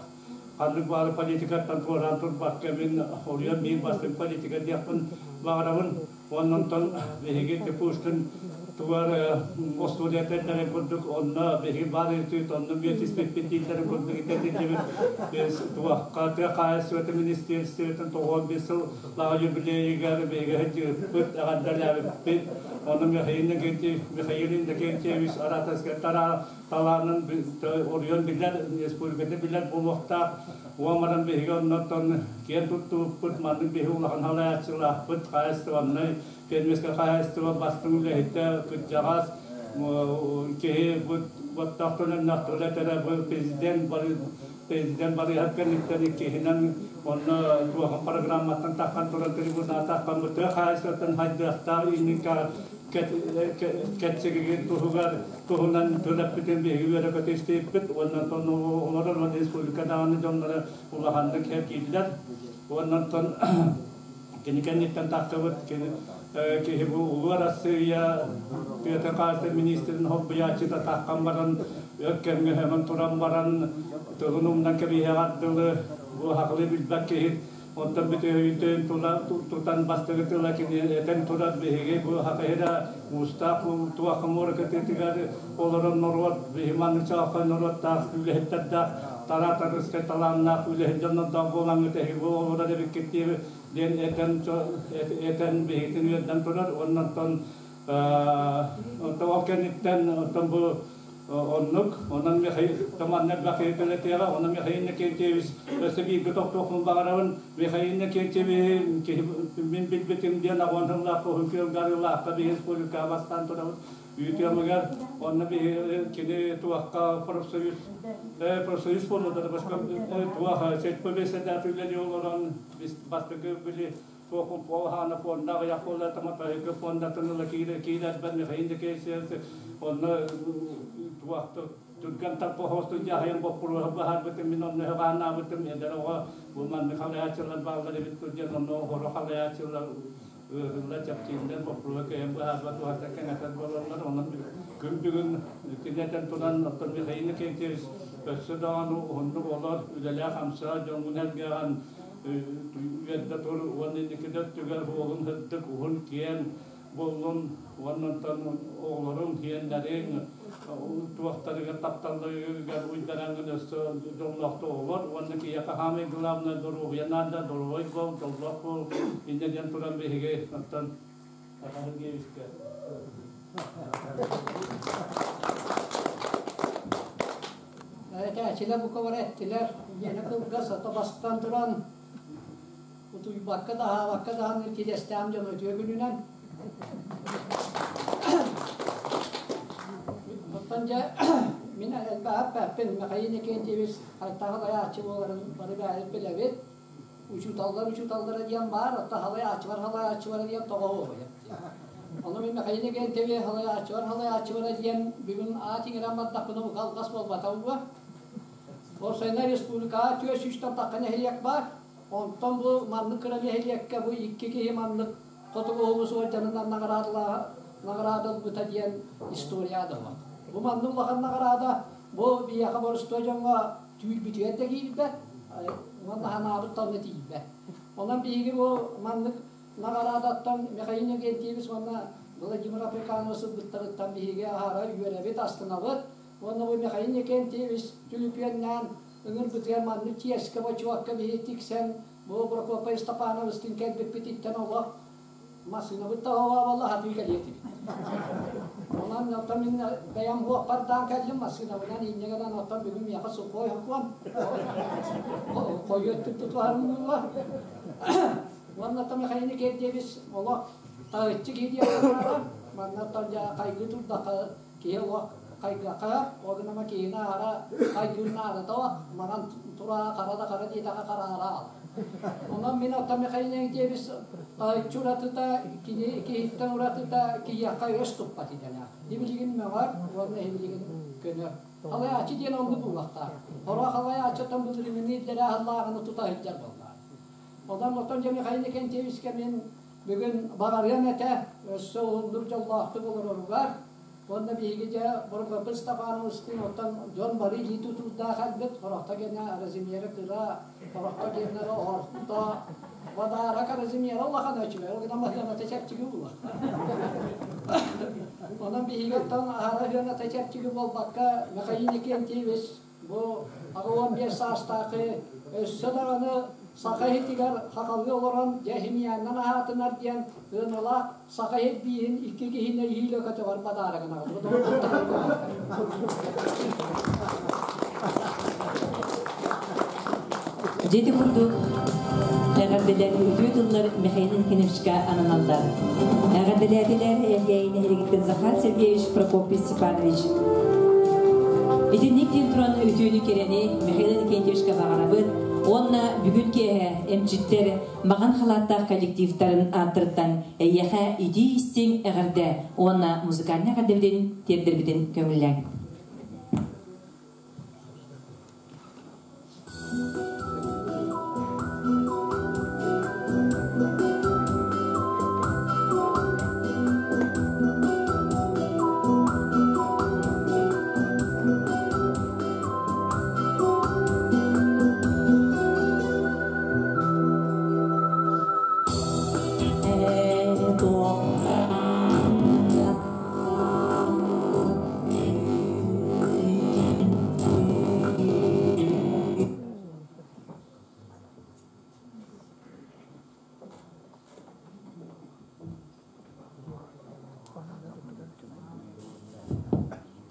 [SPEAKER 6] ханнык баары политикаттан туораан турбакка мин оруйан биир бастыҥ политика диэхпин баҕарабын. Оннонтон биһиги Пушкин тугар остуоруйа курдук онно биһиги баар үтүт онно мүөтүспүппүт дииллэрин курдук итэтиллибит туохха тыа хаһаайыстыбата министерствотын 95 сыл лаҕа юбилейыгар биһиги сылдьыппыт эҕэрдэлээбиппит. Ону Михаил Иннокентьевич Михаил Иннокентьевич аратаска тара талаанын оруйан билэр, республиката билэр буолуохтаах. Уомаран биһиги оннотон киэн туттубуппут, маннык биһи улахан халааччылаахпыт, хаһаайыстыбаннай фермерскэй хаһаайыстыба бастыҥ үлэһитэ, кырдьаҕас киһи баттах төлөннөх этэрэ бу президент президент барыһат кэнниттэн иккиһинэн онно туохан программаттан таххан туран трибуна таххан бу тыа хаһаайыстыбаттан хайдыахтаах иннинка кэтсигигин туһугар туһунан төлөппүтүн биһиги үөрэ истииппит уоннан олорор уонна республика даҕаны дьонноро улаханнык кииллэр уоннан кини кэнниттэн тахсыбыт киһи бу Улуу Арассыыйа тыатын хаһаайыстыбатын министрин холбуйааччыта таххан баран өр кэмҥэ өҥөн туран баран тылын умнан кэбиһиэҕэр дылы бу хахылы билбэт киһи. Онтон бүтүһүйтүн тутан бастакы тыла кини этэн турар биһиги бу хахыһыра уустаах туох муора кытыытыгар олорон норуот биһи маннык чаҕылхай норуоттаах үлэһиттердээх тараатарыскай талааннаах үлэһит дьоннордоох буолаҥҥыт эһиги бу олорор эбиккит диэн этэн этэн биһигитин үөрдэн турар. Оннортон онтон ол кэнниттэн оттон бу оннук онон Михаил манна элбэх кэлэтиэҕэ. Онон Михаил Иннокентьевич өссө бииргэ тохтуохпун баҕарабын. Михаил Иннокентьевич мин билбитим диэн аҕуон сыллаах уһун күөлгарыылаахха биһи республикаҕа бастаан турабыт үүтүөмүгэр онно биһи кини туохха профсоюз профсоюз буолуода башка туох сельпо беседаты үлэлии олорон бастакы били туохун хаана фонда аҕыйах буолла таматаһыгы фондатын ыла киирэрбэр Михаил Иннокентьевич онно туохту түргэн тарпоһосту дьаһайын боппуруоһу баһарбытым мин онно хааннаабытым эдэр оҕо бу маннык халаяччылар бааллар эбит диэн онно хоро халаяччылар ыарылла чэпчииллэр боппуруоһу кэйэн быһаарбат уһата кэҥэтэр буолаллар. Онон күн бүгүн кинэтэн туран оттон Михаил Иннокентьевич өссө даҕаны уһуннук олор үлэлээх хамсаа дьоҥҥун эргэҕэн үөрдэ тур уонна инникидэ өттүгэр уолун сырдык уһун киэн буоллун уоннантан оҕолоруҥ хиэннэриҥ туохтарыгар тапталларыгар уйдараҥҥын өссө дьоллоохто олор уонна киһиэхэ хаамай главное доруобуйа наада, доруобай буол, дьоллоох буол инньэ диэн туран биһиги оттон Сергеевичке
[SPEAKER 7] Этээчилэр бука бары эттилэр, ийэни кылгас ото бастан туран утуйбакка да аһаабакка даҕаны кидэстээн дьон үтүө күнүнэн. Оттон дьэ мин элбэҕи Михаил Иннокентьевич хайдах халайааччы буоларын бары бэйэбит билэбит. Учууталлар учууталлара диэн баар, оттон халайааччылар халайааччылара диэн тоҕо буолуой? Ону мин Михаил Иннокентьевич халайааччылар халайааччылара диэн бүгүн аат иҥэрэн бардахпына бука алҕас буолбата буо. Уопсайынан республикаҕа 400 тахха нэһилиэк баар. Онтон бу маннык кыра нэһилиэккэ бу икки киһи маннык хотугу улуус уордьанынан наҕараада ылбыта диэн история да бар. Бу маннык улахан наҕараада бу биһиэхэ боростуой дьоҥҥо түүл бүтүөр да киирбэт. Уонна ханаабыт тонна тиийбэт. Онон биһиги бу маннык наҕараадаттан Михаил Иннокентьевич уонна Владимир Африканович ылбыттарыттан биһиги аһара үөрэбит, астынабыт. Уонна бу Михаил Иннокентьевич түлүпүөннээн ыҥырбытыгар маннык чиэскэ, бочуокка биһи тиксэн бу Прокопий Степановичтыын кэлбиппититтэн олох массыынабыт да оҕо хатыы кэлиэ этибит. Онон оттон мин бэйэм хуоппардаан кэллим массыынабынан инньэ гынан оттон бүгүн миэхэ сухой хокуон хойу өттүн тутуһарым буолла. Уонна оттон Михаил Никитьевич олох таһыччы киһи диэн манна оттон дьэ хайгыы турдахха киһи олох хайгыахха ол гынама киһини аара хайгыыр наадата манан тура хара да хара диэтэхэ хараара аал. Онон мин оттон Михаил Никитьевич таһыччы уратыта кини киһиттэн уратыта киһиэхэ өс туппат идэлээх. Ибилигин мөҕөр уонна ибилигин көнөр. Халайааччы диэн оннук буолуохтаах. Хоро халайааччыттан былырыыҥҥыны иллэрээ аһыллааҕыны тута сылдьар буоллаҕа. Онон оттон дьэ Михаил Никитьевичка мин бүгүн баҕарыам этэ өссө уһуннук дьоллоохтук олороругар уонна биһиги дьэ Прокопий Степановичтыын оттон дьон бары илии тутуурдаах элбит хорохто гэнэ размера кыра хорохто гэннэрэ орто бадаарак размера улахан үчүгэй ол гынан маһыаната чэпчэки буолар онон биһиги оттон аһара ыаната чэпчэки буолбакка Михаил Никентьевич Бу 85 саастаахы өссө даҕаны саха иһитигэр хахалыы олорон дьэ химияннан аһаатынар диэн ыаналаах саха иһит бииһин икки киһини иһиилэ көтөҕөр бадаарыгын аҕалбыт.
[SPEAKER 2] Дьити курдук эҕэрдэлэр үтүө тыллар Михаил Никитичка ананаллар. Эҕэрдэлээтилэр Элгээйи нэһилиэгиттэн Захар Сергеевич Прокопий Степанович. Итинник диэн туран үтүөнү кэрэни Михаил Иннокентьевичка баҕарабыт уонна бүгүн киэһэ эмчиттэр маҕан халааттаах коллективтарын ааттарыттан эйиэхэ итии истиҥ эҕэрдэ уонна музыкальнай эҕэрдэбитин тиэрдэрбитин көҥүллээҥ.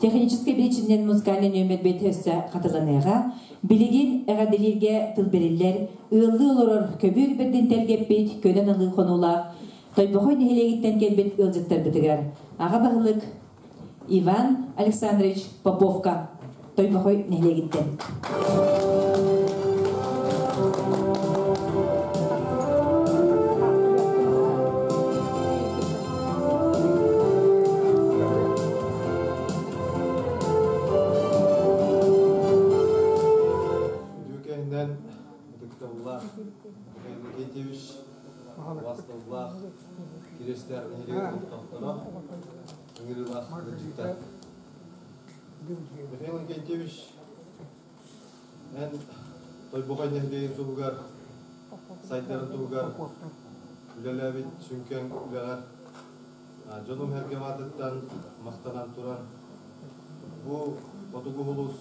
[SPEAKER 2] Техническэй биличиннэн музыкальнай нүөмэр бэт өссө хатыланыаҕа. Билигин эҕэрдэлииргэ тыл бэриллэр, ыаллыы олорор көбүөр бэрдин тэлгэппит, көнөн ылыы хонуулаах Тойбохой нэһилиэгиттэн кэлбит ыалдьыттарбытыгар аҕа баһылык Иван Александрович Поповка Тойбохой нэһилиэгиттэн.
[SPEAKER 4] Үтүөкэһинэн ытыктабыллаах Михаил Никитьевич Убасталлаах Кириэстээх нэһилиэгин олохтоохторо, ыҥырыылаах ыалдьыттар. Михаил Иннокентьевич, эн Тойбохой нэһилиэгин туһугар, сайдарын туһугар үлэлээбит сүҥкэн үлэҕэр дьонум сэргэм аатыттан махтанан туран, бу Хотугу Улус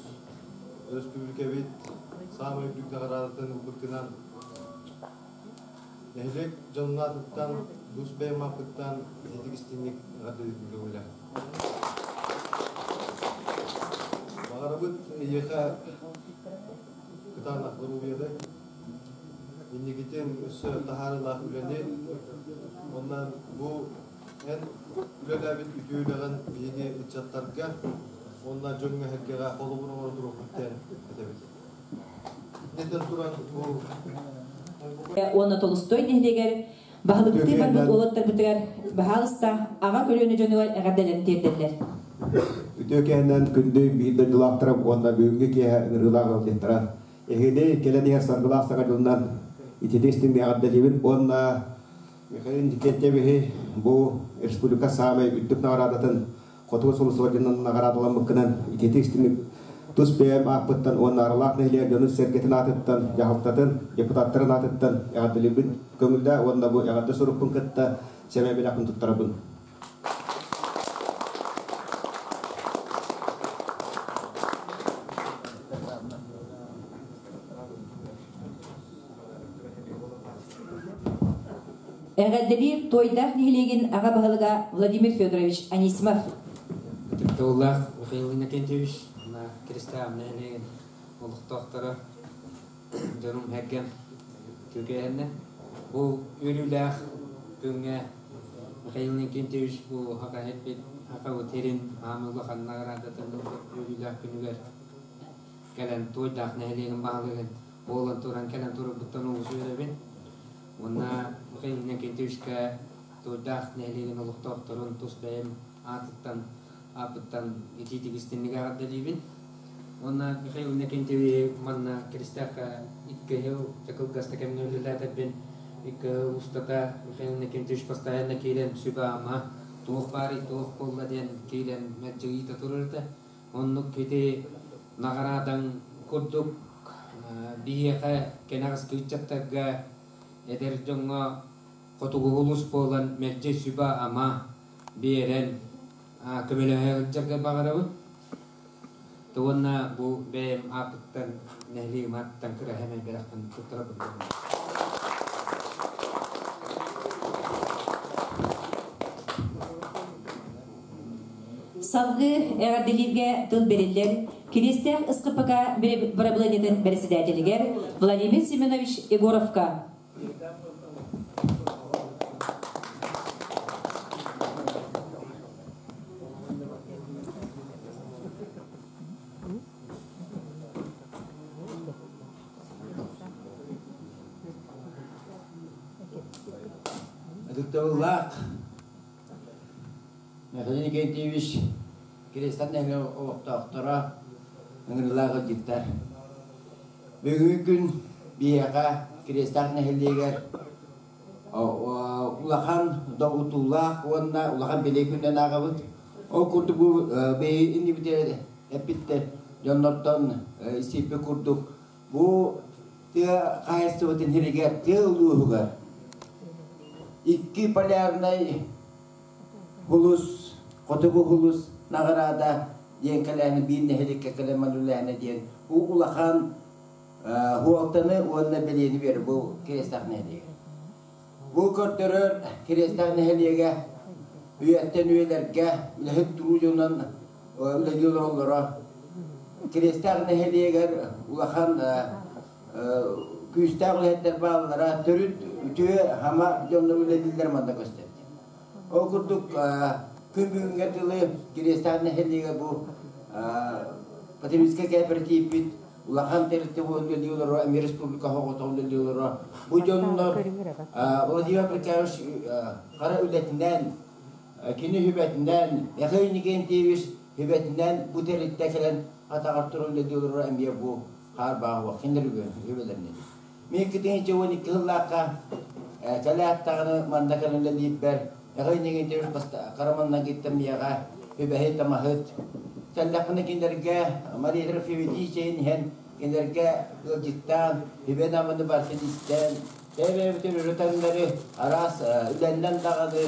[SPEAKER 4] өрөспүүбүлүкэбит саамай үрдүк наҕараадатын ылбыккынан Нэһилиэк дьонун аатыттан, тус бэйэм ааппыттан ититик истиҥник эҕэрдэлиирбин көҥүлэ. Баҕарабыт эйиэхэ кытаанах доруобуйаны, инникитин өссө таһаарыылаах үлэни, уонна бу эн үлэлээбит үтүө үлэҕин биһиги ыччаттарга уонна дьоҥҥо-сэргэҕэ холобур оҥоро туруохпут диэн этэбит.
[SPEAKER 2] Уонна Толстой нэһилиэгэр баһылыктыы барбыт уолаттарбытыгар баһаалыста аҕа көлүөнэ дьонугар эҕэрдэлэрин тиэрдэллэр.
[SPEAKER 8] Үтүө киэһэнэн күндү биир дойдулаахтарым уонна бүгүҥҥү киэһэ ыҥырыылаах ыалдьыттара. Эһигини кэлэн иһэр саргылаах саҥа дьылынан итини истиҥ эҕэрдэлиибин уонна Михаил Никитьевиһи бу республика саамай үрдүк наҕараадатын Хотугу сулус орденынан наҕараадаламмыккынан итиитик истиҥник Тус бэйэм ааппыттан уонна Арылаах нэһилиэгэр дьонун-сэргэтин аатыттан, дьаһалтатын, депутаттарын аатыттан эҕэрдэлиибин көҥүллээ уонна бу эҕэрдэ сурукпун кытта сэмэй бэлэхпин туттарабын.
[SPEAKER 2] Эҕэрдэлиир Туойдаах нэһилиэгин аҕа баһылыга Владимир Федорович Анисимов.
[SPEAKER 9] Ытыктабыллаах Михаил Иннокентьевич, Киристээх нэһилиэгин олохтоохторо, дьонум сэргэм үтүөкэһиннэ. Бу үөрүүлээх күҥҥэ Михаил Иннокентьевич бу хака эппит хакабыт сирин аан улахан наҕараадатын ылбыт үөрүүлээх күнүгэр кэлэн Туойдаах нэһилиэгин баһылыгын буолан туран кэлэн турарбыттан олус үөрэбин. Уонна Михаил Иннокентьевичка Туойдаах нэһилиэгин олохтоохторун тус бэйэм аатыттан ааппыттан итиитик истинник эҕэрдэлиибин. Уонна Михаил Иннокентьевиһи манна Киристээххэ икки сыл кылгас да кэмҥэ үлэлээтэбин. Икки сыл устата Михаил Иннокентьевич постоянно киирэн сүбэ-ама туох баарый, туох буолла диэн киирэн мэлдьи ыйыта турар этэ. Оннук ити наҕараадаҥ курдук биһиэхэ кэнэҕэски ыччаттарга, эдэр дьоҥҥо хотугу улуус буолан мэлдьи сүбэ-ама биэрэн көмөлөһө сылдьарга баҕарабын. Уонна бу бэйэм ааппыттан, нэһилиэгим ааттан кыра сэмэй бэлэхпин туттарабын.
[SPEAKER 2] Салгыы эҕэрдэлииргэ тыл бэриллэр Кириэстээх СКПК бырабылыанньатын бэрэссэдээтэлигэр Владимир Семенович Егоровка.
[SPEAKER 10] Ытыктабыллаах Михаил Никитич Киристан нэһилиэгин олохтоохторо, ыҥырыылаах ыалдьыттар. Бүгүҥҥү күн биһиэхэ Кириэстээх нэһилиэгэр улахан долгутуулаах уонна улахан бэлиэ күнүнэн ааҕабыт. Ол курдук бу биһиги иннибитигэр эппиттэр дьоннортон истибиппит курдук бу тыа хаһаайыстыбатын сиригэр, тыа улууһугар икки полярнай Хулус, Хотугу Хулус наҕараада диэн кэлээни биир нэһилиэккэ кэлэн үлэлээһинэ диэн бу улахан хуолтаны уонна бэлиэни биэрэр бу Кириэстээх нэһилиэгэ. Бу көрдөрөр Кириэстээх нэһилиэгэ үйэттэн үйэлэргэ үлэһит туруу дьонунан үлэлии олороллоро. Кириэстээх нэһилиэгэр улахан күүстээх үлэһиттэр бааллара, төрүт үтүө хама дьоннор үлэлииллэр манна көстөр. Ол курдук күн бүгүҥҥэ дылы Кириэстээх нэһилиэгэ бу потребительскай кооперативпит улахан тэрилтэ буолан үлэлии олорор, эмиэ республика оҕотоҕун үлэлии олорор. Бу дьоннор Владимир Прокаевич хара үлэтинэн, кини сүбэтинэн, Михаил Никентьевич сүбэтинэн бу тэрилтэ кэлэн атаҕар туран үлэлии олорор эмиэ бу хаар бааҕа кинилэр үбэлэринэн. Мин 2012 сыллаахха кэлээт даҕаны манна кэлэн үлэлиирбэр Михаил Никитич Караманнан киттэн миэхэ үбэһит-тамаһыт кэллэхпинэ кинилэргэ Мария Трофимович чэйин иһэн кинилэргэ ыалдьыттаан үбэ-наманы барытын истэн бэйэ-бэйэбитин өрө таҥнары араас үлэннэн даҕаны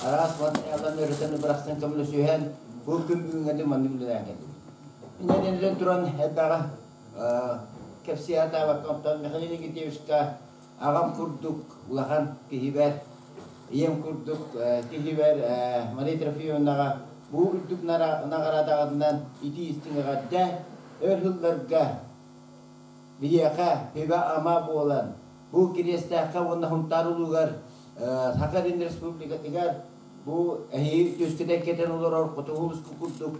[SPEAKER 10] араас материалларын өрүтэн бырахсан көмөлөсүһэн бу күн бүгүҥҥэ маннык үлэлээн кэллибит. Иннинэн туран элбэҕи кэпсии сатаабакка онтон Михаил Никитичка аҕам курдук улахан киһибэр, ийэм курдук киһибэр Мария Трофимовнаҕа бу үрдүк наҕараадаҕытынан итии истиҥ эҕэрдэ өр сылларга биһиэхэ сүбэ-ама буолан бу Кириэстээххэ уонна Сунтаар улуугар Саха Сирин Республикатыгар бу эһиги түөскүтэн кэтэн олорор хотугу улууска курдук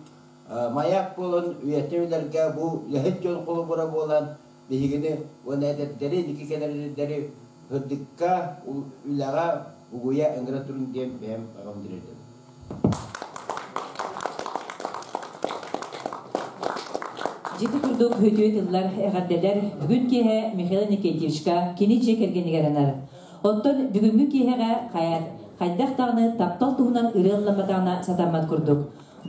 [SPEAKER 10] маяк буолан үйэтэ үлэргэ бу үлэһит дьон холобура буолан биһигини уонна эдэрдэри инники кэлэр эдэрдэри сырдыкка үлэҕэ угуйа ыҥыра туруҥ диэн бэйэм аҕам тириэрдэбин.
[SPEAKER 2] Дьикти курдук үтүө тыллар, эҕэрдэлэр бүгүн киэһэ Михаил Никитичка кини дьиэ кэргэнигэр анар. Оттон бүгүҥҥү киэһэҕэ хайдах даҕаны таптал туһунан ырыа ылламматаҕына сатаммат курдук.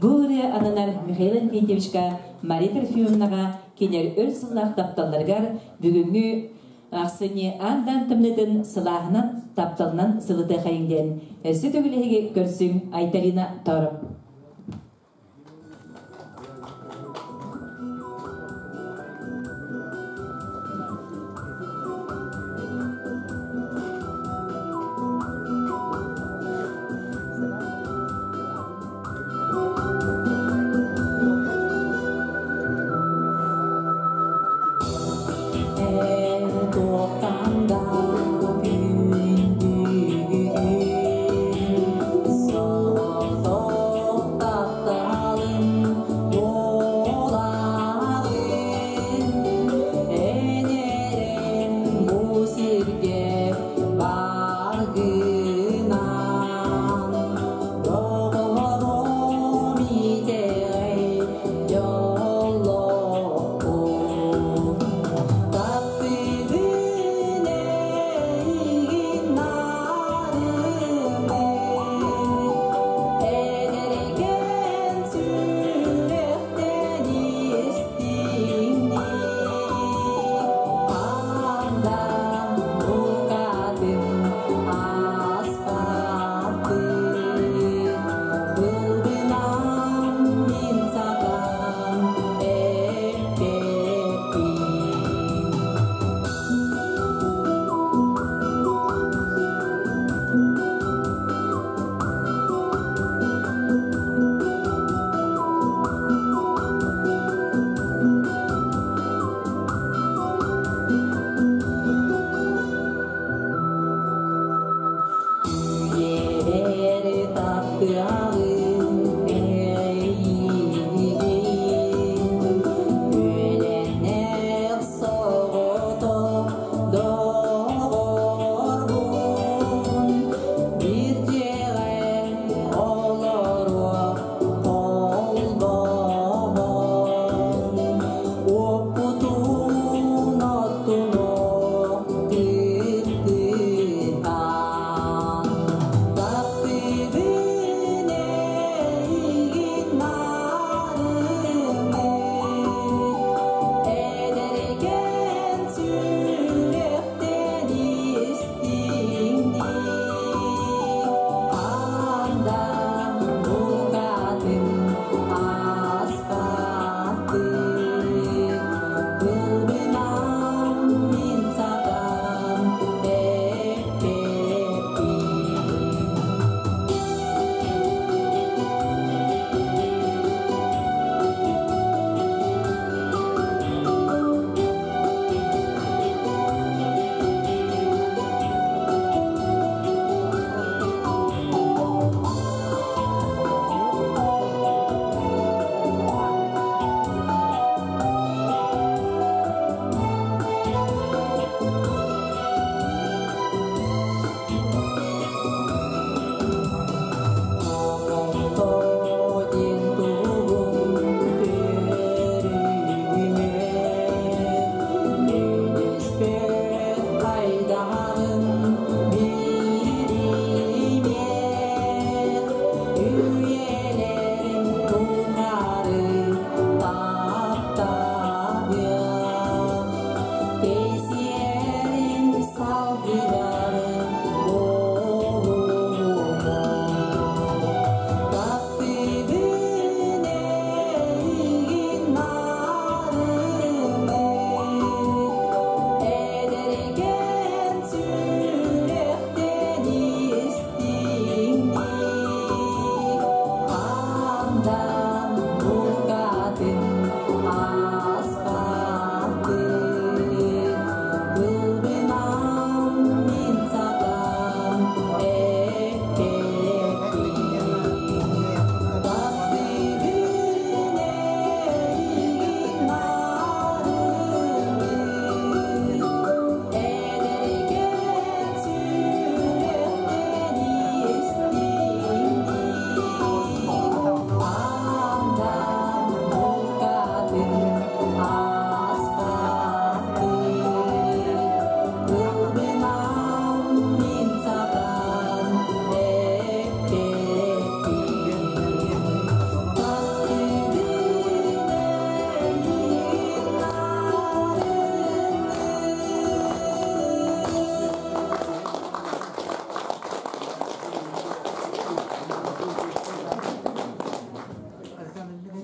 [SPEAKER 2] Бу ырыа ананар Михаил Иннокентьевичка Мария Трофимовнаҕа кинилэр өр сыллаах тапталларыгар бүгүҥҥү ахсынньы аан-даан тымныытын сылааһынан, тапталынан сылытыахайыҥ диэн өссө төгүл эһиги көрсүҥ Айталина Тороп.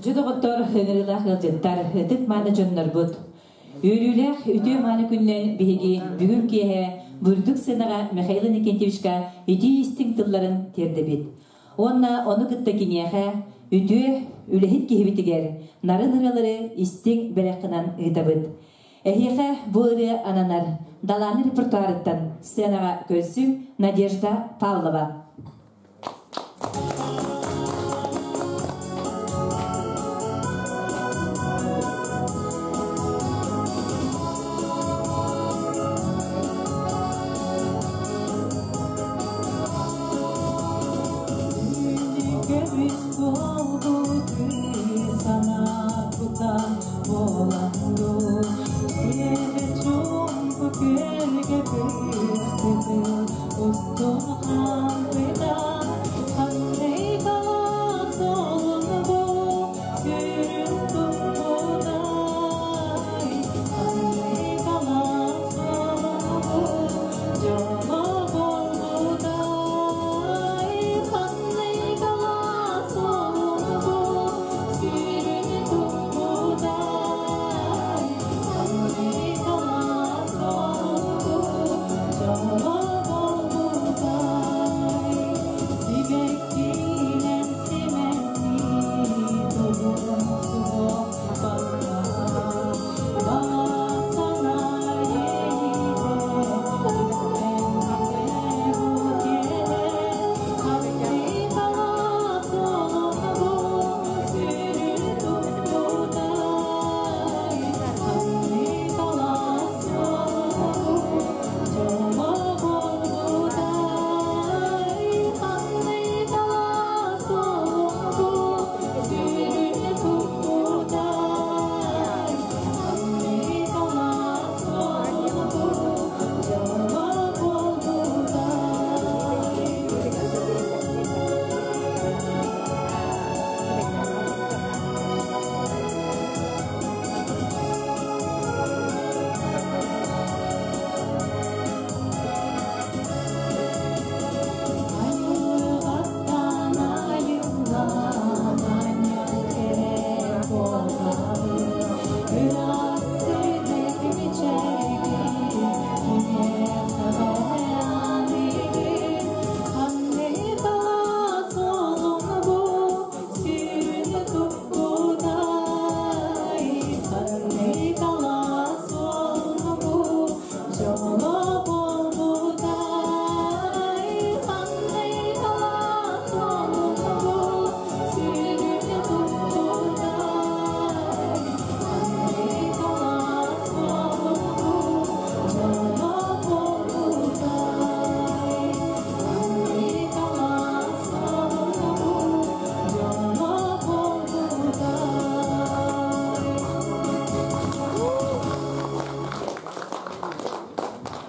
[SPEAKER 2] Дьэ доҕоттор, ыҥырыылаах ыалдьыттар, ытык мааны дьоннорбут. Үөрүүлээх үтүө мааны күнүнэн биһиги бүгүн киэһэ бурдук сыанаҕа Михаил Иннокентьевичка итии истиҥ тылларын тиэрдэбит. Уонна ону кытта киниэхэ үтүө үлэһит киһибитигэр нарын ырыалары истиҥ бэлэххинэн ыытабыт. Эһиэхэ бу ырыа ананар Далаана репертуарыттан сценаҕа көрсүҥ Надежда Павлова.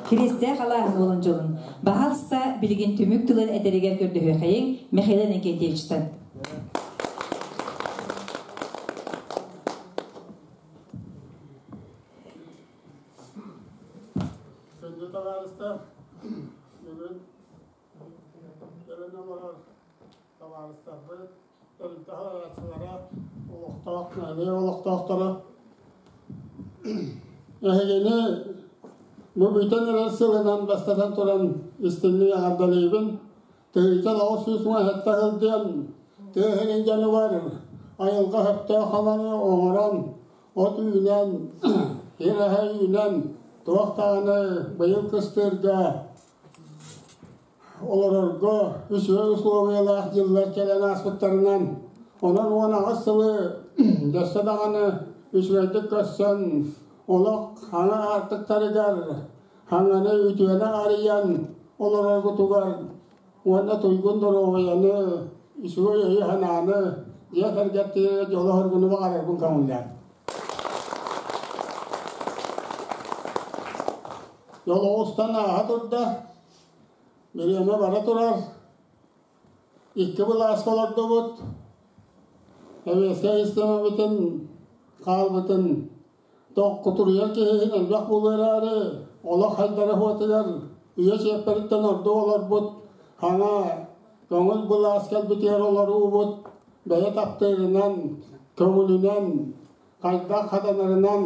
[SPEAKER 2] Кириэстээх алааһын уолун дьолун баһаалыста билигин түмүк тылын этэригэр көрдөһүөххэйиҥ Михаил Иннокентьевичтан.
[SPEAKER 11] Күндү табаарыстар, бүгүн кэлэн олорор табаарыстарбыт, тэрилтэ салайааччылара, олохтоох нэһилиэк олохтоохторо эһигини бу бүтэн эрэр сылынан бастатан туран истиҥник эҕэрдэлиибин. Тыһыынча 917 сыл диэн тыа сирин дьонугар айылҕа сөптөөх халаны оҥорон, от үүнэн, сир аһа үүнэн, туох даҕаны быйыл кыстыырга олорорго үчүгэй условиялаах дьыллар кэлэн ааспыттарынан, онон 18 сылы дөссө даҕаны үчүгэйдик көрсөн, олох хаҥа аартыктарыгар хаҥаны үтүөнэ арыйан олороргутугар уонна туйгун доруобуйаны, үчүгэй өйү-санааны, дьиэ кэргэттигэ дьолу-соргуну баҕарарбын көҥүллээн. Дьол оҕустан ааһа турда, бириэмэ бара турар. Икки былааска олордубут, сэбиэскэй систиэмэбитин хаалбытын Токкутуруйар киһи элбэх буолуо эрээри, олох хайдара уотугар үйэ чиэппэриттэн ордук олорбут хаҥа көҥүл былаас кэлбитигэр олоруубут бэйэ таптыырынан, көҥүлүнэн, хайдах хатанарынан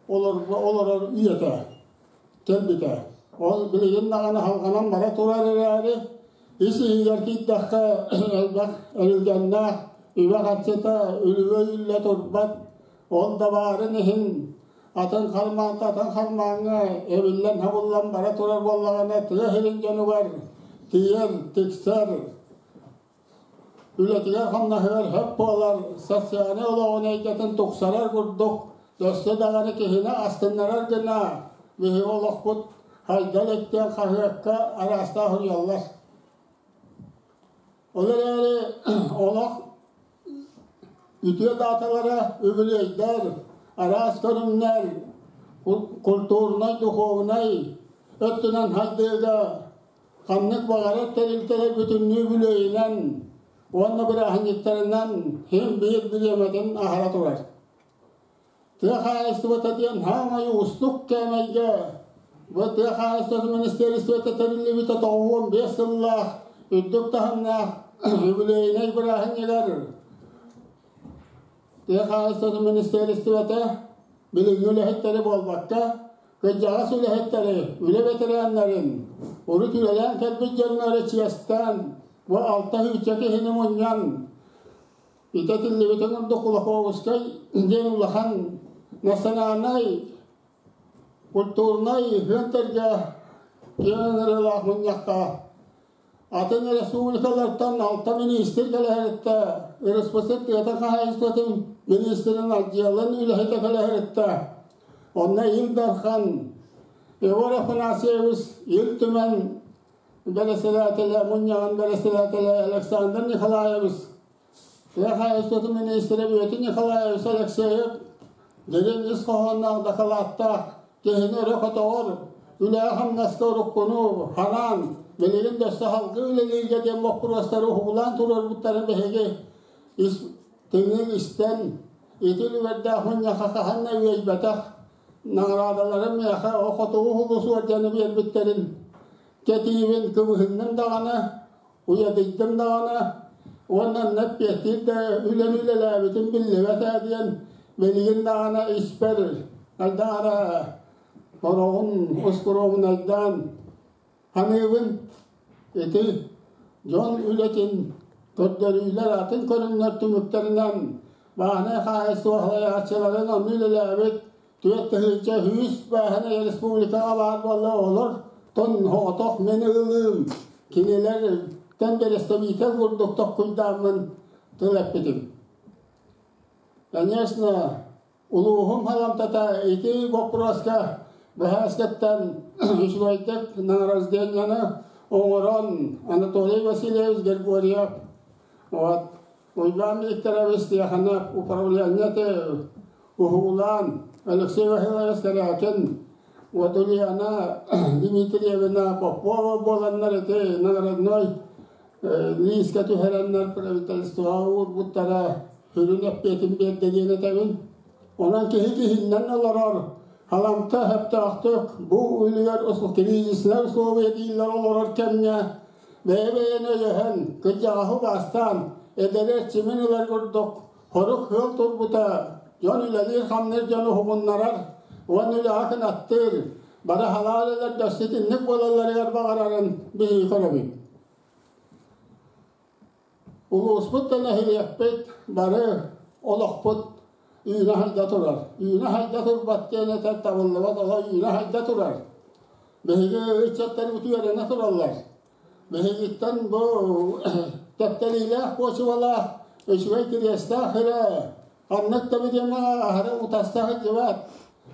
[SPEAKER 11] олорор үйэтэ кэлбитэ. Ол билигин даҕаны халҕанан бара турар эрээри, ис-иһигэр киирдэххэ элбэх эрилгэннээх, үбэ-харчыта үлүбүөй үллэ турбат, ол да баарын иһин атын хармаанта атын хармааҥҥа эбиллэн-хабыллан бара турар буоллаҕына тыа сирин дьонугар тиийэр, тиксэр, үлэтигэр-хамнаһыгар сөп буолар, социальнай олоҕун эйгэтин тупсарар курдук өссө даҕаны киһини астыннарар гына биһиги олохпут хайда иликтэн хаһыакка араастаах суруйаллар. Ол эрээри олох үтүө дааталара үбүлүөйдэр, араас көрүҥнэр, культурнай, духовнай өттүнэн хайдыыга ханнык баҕарар тэрилтэлэр бүтүннүү бүлүөйүнэн уонна бырааһынньыктарынан син биир бириэмэтин аһара турар. Тыа хаһаайыстыбата диэн саамай уустук кээмэйгэ бу тыа хаһаайыстыбатын министиэристибэтэ тэриллибитэ 95 сыллаах үрдүк таһымнаах үбүлүөйүнэй бырааһынньыгар Тыа хаһаайыстыбатын министиэристибэтэ билиҥҥи үлэһиттэри буолбакка, кырдьаҕас үлэһиттэри, үлэ бэтэрээннэрин, урут үлэлээн кэлбит дьоннору чиэстээн, бу алта сүүсчэ киһини мунньан, итэтиллибитин курдук Кулаковскай диэн улахан национальнай культурнай үһүөн-тэргэ киэҥ ыҥырыылаах мунньахха Атын республикалартан алта миниистир кэлэһэриттэ, РСФСР тыатын хаһаайыстыбатын миниистирин отделын үлэһитэ кэлэһэриттэ. Онно Ил Дархан Егор Афанасьевич Ил Түмэн бэрэссэдээтэлэ мунньаҕын бэрэссэдээтэлэ Александр Николаевич Тыа хаһаайыстыбатын миниистирэ Бүөтүр Николаевич Алексеев дириҥ ис хоһоонноох дакылааттаах киһини өрө көтөҕөр, үлэҕэ-хамнаска уруккуну хараан, билигин да өссө салгыы үлэлииргэ диэн боппуруостары уһугулаан туруорбуттарын биһиги ис тыҥын истэн, ити үлүгэрдээх мунньахха хаһан да үөйбэтэх наҕараадаларын миэхэ Хотугу Сулус уордьаны биэрбиттэрин кэтиибин кыбыһынным даҕаны, уйадыйдым даҕаны уонна онно эппиэттиир да үлэни үлэлээбитим биллибэт ээ диэн билигин даҕаны испэр айдаара хороҕун ускуруомунайдаан саныыбын. Ити дьон үлэтин көрдөрүүлэр атын көрүҥнэр түмүктэринэн бааһынай хаһаайыстыба салайааччыларын онно үлэлээбит 4100 бааһынай республикаҕа баар буолла олор тон соҕотох мин ылыым кинилэртэн бэрэстэбиитэл курдук токкуйдааммын тыл эппитим. Конечно, улууһум халамтата ити боппуруоска бэһээскэттэн үчүгэйдик награждениены оҥорон Анатолий Васильевич Григорьев вот Уйбаан Викторович Тихонов управлениеты уһуулаан Алексей Васильевич Корякин вот Ульяна Дмитриевна Попова буоланнар ити наградной лиискэ түһэрэннэр правительствоҕа уурбуттара сүрүн эппиэтин биэрдэ диэн этэбин. Онон киһи киһиннэн олорор, халамта сөптөөхтүк бу үлүгэр кризиснэй условия дииллэр олорор кэмҥэ бэйэ-бэйэни өйөһөн, кырдьаҕаһы убаастаан, эдэри эрчимин ылар курдук хорук сыал турбута дьон үлэлиир-хамныыр дьону уһугуннарар уонна үлэҕэ кынаттыыр, бары халаа үлэлэр дөссө итинник буолалларыгар баҕарарын биһиги көрөбүт. Улууспут да нэһилиэкпит бары олохпут үүнэ-сайда турар. Үүнэ-сайда турбат диэн этэр табыллыбат олох үүнэ-сайда турар. Биһиги ыччаттарбыт үөрэнэ тураллар. Биһигиттэн бу тэптэриилээх почвалаах, үчүгэй кириэстээх сирэ ханнык да бириэмэҕэ аһары утаста сылдьыбат.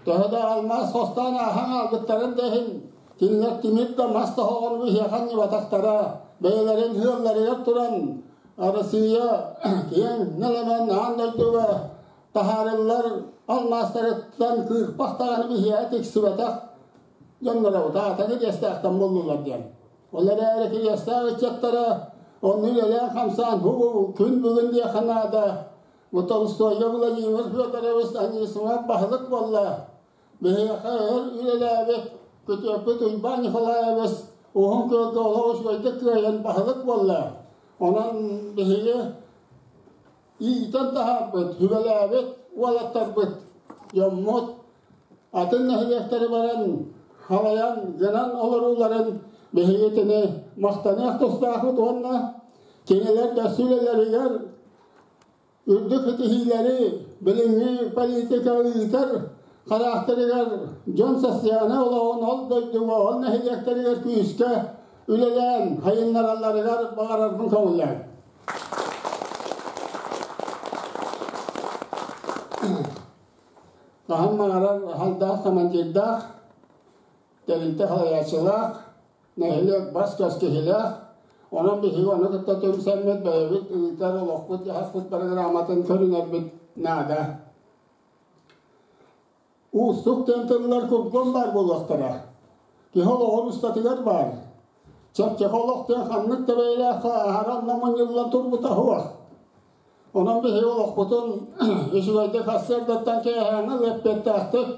[SPEAKER 11] Төһө да алмаас хостоон ааһан хаалбыттарын да иһин, кинилэр тимир да мас тоһоҕону биһиэхэ анньыбатахтара, бэйэлэрин ыалларыгар туран Арассыыйа киэҥ нэлэмэн аан дойдуга таһаарыллар алмаастарыттан кыырпах даҕаны биһиэхэ тиксибэтэх дьонноро утаатан кириэстээхтэн буллулар диэн. Ол эрээри кириэстээх ыччаттара онно үлэлээн-хамсаан күн бүгүн диэххэ наада. Бу Толстойга Владимир Федорович Анисимов баһылык буолла. Биһиэхэ өр үлэлээбит күтүөппүт Уйбаан Николаевич Уһун Күөлгэ олох үчүгэйдик кыайан баһылык буолла. Онон биһиги иитэн таһаарбыт, сүбэлээбит уолаттарбыт, дьоммут атын нэһилиэктэри баран халайан гынан олорууларын биһигитини махтаныах тустаахпыт уонна кинилэр да сүлэлэригэр үрдүк ситиһиилэри билиҥҥи политика ыытар хараахтарыгар дьон социальнай олоҕун ол дойдуга, ол нэһилиэктэригэр күүскэ үлэлээн хайыннаралларыгар баҕарарбын көҥүллээн. Хаһан баҕарар халдаах командирдаах, тэрилтэ салайааччылаах, нэһилиэк бас-көс киһилээх. Онон биһиги ону кытта түмсэммит, бэйэбит ыытар олохпут-дьаһахпыт программатын көрүнэрбит наада. Уустук диэн тыллар кургуом баар буолуохтара. Киһи олоҕун устатыгар баар. Чэпчэки олох диэн ханнык да бэйэлээххэ аһара намынньыллан турбута суох. Онон биһиги олохпутун үчүгэйдик сарсыардаттан киэһээҥҥи эппиэттээхтик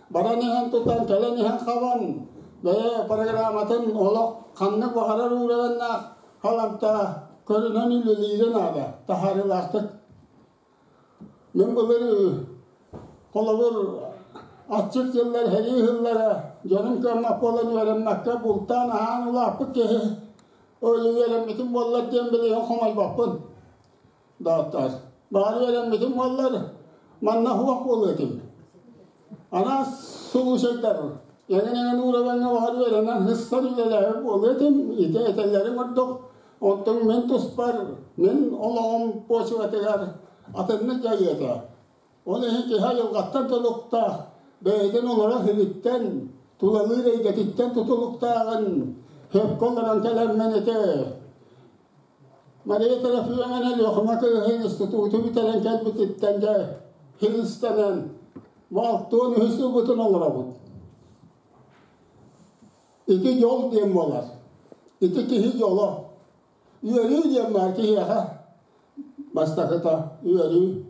[SPEAKER 11] баран иһэн тутан, кэлэн иһэн хабан, бэйэ программатын олох ханнык баҕарар уурайаннаах халамта көрүнэн үлэлиирэ наада, таһаарыылаахтык. Мин былыр холобур аччык дьыллар сэрии сыллара дьонум кыаммат буолан үөрэммэккэ бултаан аһаан улааппыт киһи үөрэммитим буоллар диэн билигин хомойбоппун. Дааттар. Баҕар үөрэммитим буоллар, манна суох буолуо этим. Араас сулуусайдар эҥин-эҥин уровеҥҥа баҕар үөрэнэн сыстар үлэлээбит буолуо этим, ити этэллэрин курдук. Оттон мин туспар, мин олоҕум почватыгар атыннык дьайыа этэ. Ол иһин киһи айылҕаттан тутулуктаах, бэйэтин олорор сириттэн, тулалыыр эйгэтиттэн тутулуктааҕын сөпкө олорон кэлэммин ити Мария Трофимовна Лехма кыыһын институту бүтэрэн кэлбититтэн дьэ хилистэнэн балтыан үһүс сылбытын олоробут. Ити дьол диэн буолар. Ити киһи дьоло. Үөрүү диэн баар киһиэхэ. Бастакыта үөрүү.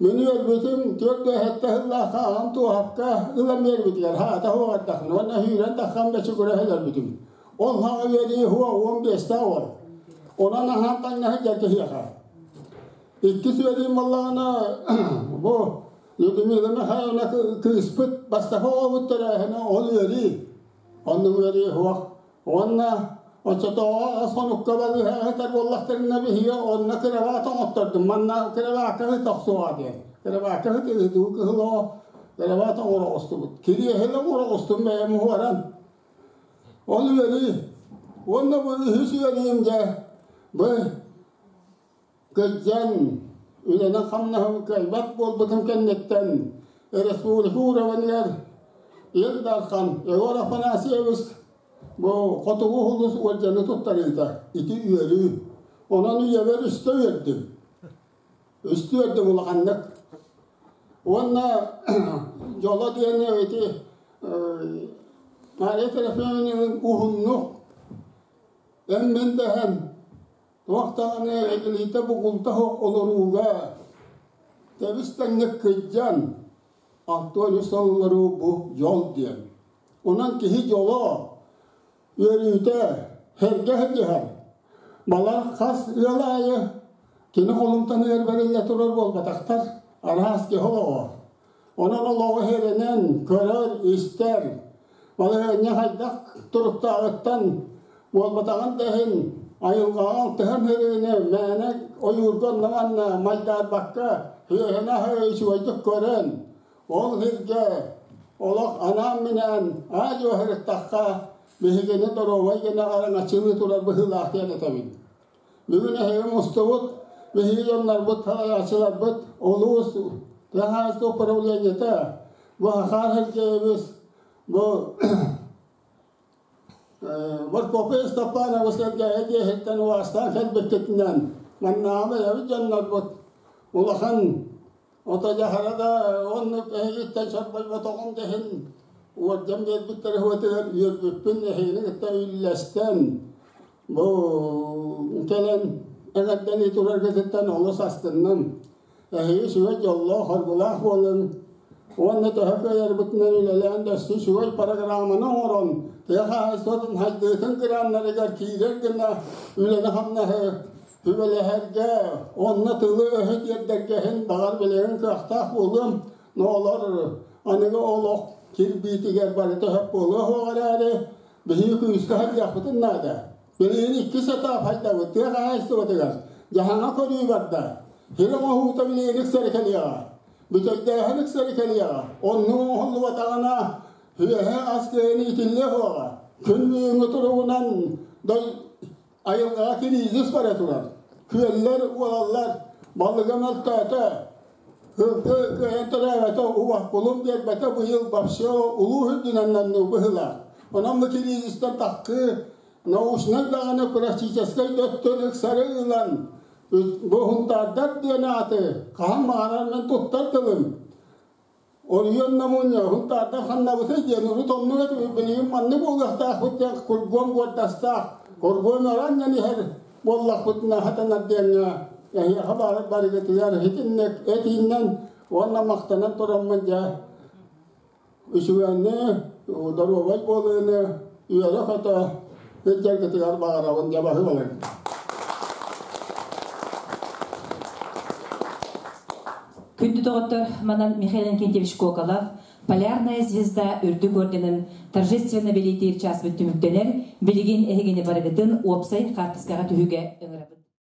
[SPEAKER 11] Мин үөрбүтүм 47 сыллаахха аҕам туоһапка ылан биэрбитигэр хаата суох уонна сүүрэн тахсан бэчигирэ өлөрбүтүм. Ол хаҕа үөрүү суох 15-тээх уол. Онон аһаан таҥна сылдьар киһиэхэ. Иккис үөрүүм буоллаҕына бу Людмила Михайловна кыыспыт бастакы оҕобут төрөөһүнэ ол үөрүү. Оннук үөрүү суох. Уонна оччотооҕу ас хонукка балыыһаҕа сытар буоллахтарына биһиги онно кырабаат оҥоттордум. Манна кырабаакка сыт охсуоҕа диэн. Кырабаакка сыт ыытыы кыһыл оҕо кырабаат оҥоро оҕустубут. Кириэһилэ оҥоро оҕустум бэйэм уһуаран. Ол үөрүү. Уонна бу үһүс үөрүүм дьэ бу кырдьан үлэни-хамнаһы кыайбат буолбутум кэнниттэн республика уровеньгар Ил Дархан Егор Афанасьевич бу хотугу улус уордьаны туттарыыта ити үөрүү. Онон үйэбэр үстэ үөрдүм. Үстэ үөрдүм улаханнык. Уонна дьоло диэн ити Мария Трофимовна уһуннук эн мин дэһэн Туох даҕаны илиитэ бугулта суох олорууга тэбис-тэҥник кыдьан, 63 олоруу бу дьол диэн. Онон киһи дьоло, үөрүүтэ сэргэ сылдьыһар. Балар хас ыал аайы кини холумтаныгар бэриллэ турар буолбатахтар, араас киһи олоҕо. Онон олоҕу иһэринэн көрөр, истэр, балаһыанньа хайдах туруктааҕыттан буолбатаҕын да иһин айылҕаҕа алтыһан сырыыны мээнэ ойуурга онно-манна майдаарбакка үөһэнэ үчүгэйдик көрөн, ол сиргэ олох анаан-минээн аа-дьуо сырыттахха биһигини доруобай гына араҥаччылыы турар быһыылаах диэн этэбин. Бүгүн эһиги мустубут, биһиги дьоннорбут, салайааччыларбыт, улуус тыа управлениета, бу Хахаар Сергеевич, бу Прокопий Степанов Сергей диэһиттэн убаастаан кэлбиккитинэн, маннааҕы бэйэбит дьоннорбут улахан ото дьаһара да оннук эһигиттэн сорбойботоҕум да иһин уордьан биэрбиттэрэ уотугар үөрбүппүн эһигини кытта үллэстэн Бу кэлэн эҕэрдэлии тураргытыттан олус астынным. Эһиги үчүгэй дьоллоох, хоргулаах буолуҥ уонна төһө кыайарбытынан үлэлээн дөссө үчүгэй программаны оҥорон, тыа хаһаайыстыбатын хайдыытын граннарыгар киирэр гына үлэни-хамнаһы Сүбэлэһэргэ, онно тылы-өһү тиэрдэргэ иһин баҕар билигин кыахтаах буолуом, но олор аныгы олох кирбиитигэр барыта сөп буолуо суоҕа эрээри, биһиги күүскэ сылдьыахпытын наада. Билигин иккис этап хайдабыт тыа хаһаайыстыбатыгар дьаһаҥа көрүү барда. Сир оҥоһуута билигин ыксары кэлиэҕэ. Бүтэйдээһин ыксары кэлиэҕэ. Оннук оҥоһуллубатаҕына, үөһэ ас кыайан иитиллиэ суоҕа. Күн бүгүҥҥү туругунан Айылҕаҕа кризис бара турар. Күөллэр уолаллар, балыга мөлтөөтө. Ылгы кыайан төрөөбөтө, убах кулун биэрбэтэ быйыл вообще улуу үрдүнэн нанныы быһыылаах. Онон бу кризистэн таххыы научнай даҕаны практическай да өттүн ыксары ылан бу хунтаардар диэн ааты хаһан баҕарар мен туттар тылым. Оройуон намуунньа Һунтаардар ханнабытый диэн урут оннук этибит, билигин маннык буолуохтаахпыт диэн кургуом куордастаах, кургуом араанньан иһэр буоллахпытына хатанар диэҥҥэ эһиэхэ барыгытыгар итинник этииннэн уонна махтанан тураммын дьэ үчүгэйни, доруобай буолууну үөрэ-көтө сылдьаргытыгар баҕарабын дьэ баһыыбалыҥ.
[SPEAKER 2] Күндү доҕоттор, манан Михаил Иннокентьевич Коколов «Полярная звезда» үрдүк орденын торжественно бэлиэтиир чааспыт түмүктэнэр, билигин эһигини барыгытын уопсай хаартыскаҕа түһүүгэ ыҥырабыт.